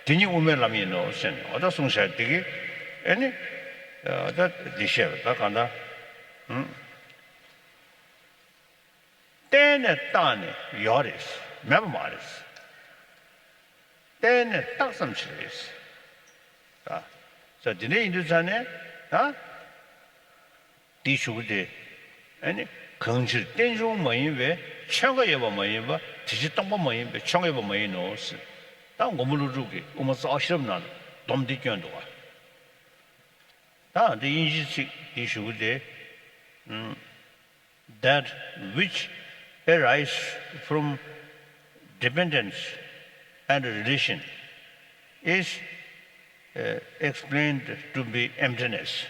དེ་ཉིད་དབུ་མའི་ལམ་ཡིན་ནོ་ཟེར་ནས་འོ་ད་གསུངས་བཞག་དེ་གི། ཨེ་ནི། ཨ། ད་འདི་བཤད་པ་ད་གང་ལྟར། ཨུམ། བརྟེན་ནས་བཏགས་ནས་ཡོད་རེད། མེད་པ་མ་རེད། བརྟེན་ནས་བཏགས་ཙམ་ཞིག་རེད། ད། ས་དེ་འདྲ་ཡིན་དུས་ཙང་ནས། ད། དེའི་གཞུག་གུ་དེ། ཨ་ནི། གང་ཕྱིར་རྟེན་འབྱུང་མ་ཡིན་པའི་ཆོས་འགའ་ཡོད་པ་མ་ཡིན་པ། དེ་ཕྱིར་སྟོང་པ་མ་ཡིན་པའི་ཆོས་འགའ་ཡོད་པ་མ་ཡིན་ནོ་ཟེར། ད་མགོན་པོ་ཀླུ་སྒྲུབ་ཀྱིས་དབུ་མ་རྩ་བ་ཤེས་རབ་ནང་ལ་སྡོམ་འདི་བསྐྱོན་འདུག་ག་ད་འདི་དབྱིན་ཇིའི་ཚིག་འདིའི་གཞུག་གུ་དེ། ཨུམ། That which arises from dependence and relation is, uh, explained to be emptiness.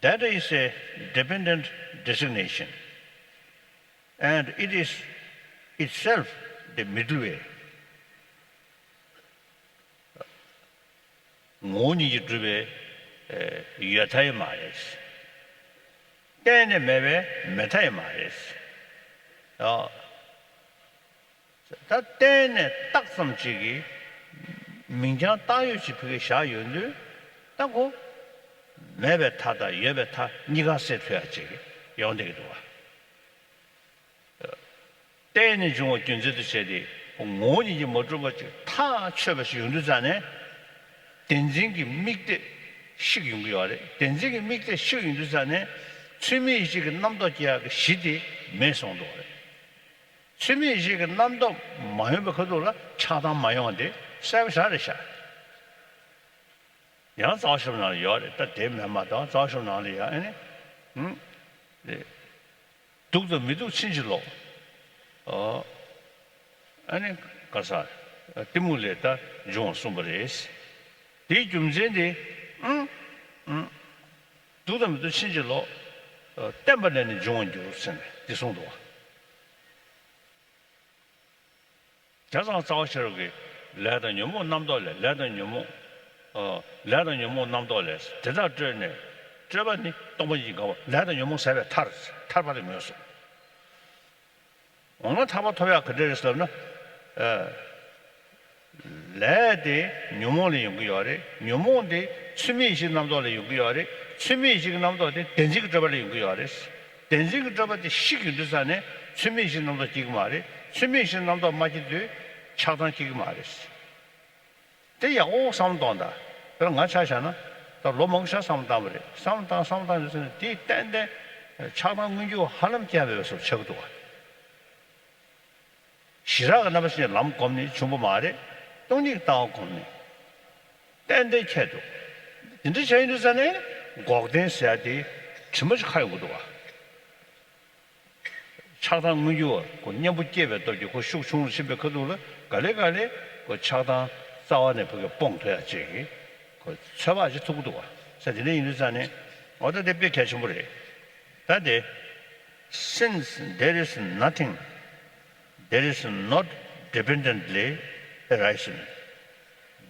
That is a dependent designation, and it is itself the middle way. ངོ་བོ་ཉིད་ཀྱིས་གྲུབ་པའི་ཡོད་མཐའ་ཡང་མ་རེད། གཏན་ནས་མེད་པའི་མེད་མཐའ་ཡང་མ་རེད། ད་གཏན་ནས་བཏགས་ཙམ་ཅིག་གིས་མིང་རྐྱང་བཏགས་ཡོད་ཅིག་ཕ་གིར་བཞག་ཡོང་དུས། ད་ཁོ་མེད་པའི་མཐའ་དང་ཡོད་པའི་མཐའ་གཉིས་ཀ་སེལ་ཐུབ་ཡ་ཅིག་ཡོང་བསྡད་ཀྱི་འདུག་བ། བརྟེན་ནས་འབྱུང་བ་རྒྱུ་མཚན་དུ་བྱས་ཏེ། ངོ་བོ་ཉིད་ཀྱིས་མ་གྲུབ་པ་ཅིག་ཐག་ཆོད་པ་ཞིག་ཡོང་དུས་ཙང་ནས། བདེན་འཛིན་གྱི་དམིགས་གཏད་ཤིག་ཡོང་གི་ཡོད་རེད། བདེན་འཛིན་གྱི་དམིགས་གཏད་ཤིག་ཡོང་དུས་ཙང་ནས། ཚུལ་མིན་ཡིད་བྱེད་ཀྱི་རྣམ་རྟོག་སྐྱེ་ཡག་གི་གཞི་དེ་མེད་སོང་འདུག་བ་རེད། ཚུལ་མིན་ཡིད་བྱེད་ཀྱི་རྣམ་རྟོག་མ་ཡོང་བའི་ཁ་ཐུག་ལ་ཆགས་སྡང་མ་ཡོང་བ་དེ་གསལ་པོ་ཞེ་དྲག་རེད་ཤག་ཡང་རྩ་བ་ཤེས་རབ་ནང་ལ་ཡོད་རེད། ད་དེ་མེད་མ་གཏོགས་རྩ་བ་ཤེས་རབ་ནང་ལ་ཡང་ཨ་ནི། ཧུམ། རེད། སྡུག་དང་མི་སྡུག་ཕྱིན་ཅི་ལོག་ཨོ། ཨ་ནི་ག་ས། གཏི་མུག་ལས་ད་འབྱུང་བ་གསུངས་པ་རེད། དེའི་རྒྱུ་མཚན་དེ། ཨུམ། ཨུམ། སྡུག་དང་མི་སྡུག་ཕྱིན་ཅི་ལོག་ཨོ། བརྟེན་པ་ལས་ནི་འབྱུང་བར་འགྱུར་ཟེར་ནས་འདི་གསུངས་འདུག་བ། བྱས་ཙང་རྩ་བ་ཤེས་རབ་ཀྱིས་ལས་དང་ཉོན་མོངས་རྣམ་རྟོག་ལས། ལས་དང་ཉོན་མོངས། ཨ། ལས་དང་ཉོན་མོངས་རྣམ་རྟོག་ལས། དེ་དག་སྤྲོས་ནས། སྤྲོས་པ་ནི་སྟོང་པ་ཉིད་ཀྱིས་འགག་པ། ལས་དང་ཉོན་མོངས་ཟད་པས་ཐར། ཐར་པ་དེ་ངོས་སོ། འོ་ན་ཐར་པ་ཐོབ་ཡག་ག་འདྲ་རེད་ཟེར་ན། ཨ། ལས་དེ་ཉོན་མོངས་ལས་ཡོང་གི་ཡོད་རེད། ཉོན་མོངས་དེ་ཚུལ་མིན་ཡིད་བྱེད་རྣམ་རྟོག་ལས་ཡོང་གི་ཡོད་རེད། ཚུལ་མིན་ཡིད་བྱེད་ཀྱི་རྣམ་རྟོག་དེ་བདེན་འཛིན་གྱི་སྤྲོས་པ་ལས་ཡོང་གི་ཡོད་རེད། བདེན་འཛིན་གྱི་སྤྲོས་པ་དེ་ཞིག་ཡོང་དུས་ཙ་ནས་ཚུལ་མིན་གཞི་རྣམ་རྟོག་སྐྱེ་གི་མ་རེད། ཚུལ་མིན་གཞི་རྣམ་རྟོག་མ་སྐྱེ་དུས་ཆགས་སྡང་སྐྱེ་གི་མ་རེད། དེ་ཡག་པོ་བསམ་བློ་གཏོང་དང་། དཔེར་ན་ང་ཆ་བཞག་ན་ད་ལོ་མང་པོ་ཞིག་བསམ་བློ་བཏང་བ་རེད། བསམ་བློ་བཏང་བསམ་བློ་བཏང་དུས་ཙ་ནས་དེ་ཏན་ཏན་ཆགས་སྡང་མངོན་གྱུར་ཧ་ལམ་སྐྱེ་བའི་བཟོ་ཆགས་ཀྱི་འདུག་བ། ཞི་རགས་ཀྱི་རྣམ་པ་ཅན་གྱི་ལམ་བསྒོམས་ནས་བྱུང་བ་མ་རེད། སྟོང་ཉིད་ཀྱི་ལྟ་བ་བསྒོམས་ནས་ཏན་ཏན་ཁྱད་འདུག། འདི་འདྲ་བྱས་ཡོང་དུས་ཙ་ནས་འགོག་བདེན་ཟེར་ཡ་དེ་དྲི་མ་ཞིག་ཁ་ཡོང་གི་འདུག་བ། ཆགས་སྡང་མངོན་གྱུར་བ་ཁོ་གཉེན་པོ་སྐྱེས་པའི་སྟོབས་ཀྱིས་ཁོ་ཤུགས་ཆུང་རུ་ཕྱིན་པའི་ཁ་ཐུག་ལ་ག་ལེ་ག་ལེ་ཁོ་ཆགས་སྡང་རྩ་བ་ནས་ཕ་གི་སྤོང་ཐུབ་ཡ་ཅིག་གི་ཁོ་ཚོད་དཔག་ཅིག་ཐུབ་ཀྱི་འདུག་བ། ས་དེ་འདྲ་ཡིན་དུས་ཙ་ནས་འོ་ད་དེ་དཔེ་གལ་ཆེན་པོ་རེད། ད་དེ། Since there is nothing, there is not dependently arising.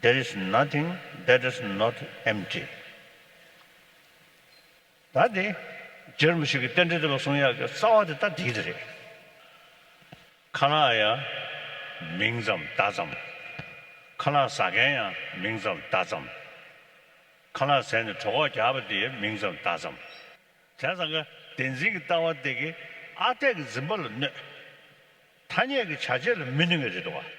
There is nothing that is not empty. ད་དེ། རྗེ་རིན་པོ་ཆེ་གི་རྟེན་འབྲེལ་དེ་ལ་གསུང་ཡག་གི་རྩ་བ་དེ་ད་འདི་དེ་རེད། ཁ་ལག་ཡང་མིང་ཙམ་བརྡ་ཙམ། ཁ་ལག་ཟ་མཁན་ཡང་མིང་ཙམ་བརྡ་ཙམ། ཁ་ལག་ཟས་ནས་གྲོད་ཁོག་རྒྱགས་པ་དེ་ཡང་མིང་ཙམ་བརྡ་ཙམ། བྱས་ཙང་གི་བདེན་འཛིན་གྱི་ལྟ་བ་དེ་གིས་ཨ་འཐས་ཀྱི་འཛིན་པ་ལ་གནོད། ཐ་སྙད་ཀྱི་བྱ་བྱེད་ལ་མི་གནོད་ངེས་རེད་འདུག་བ།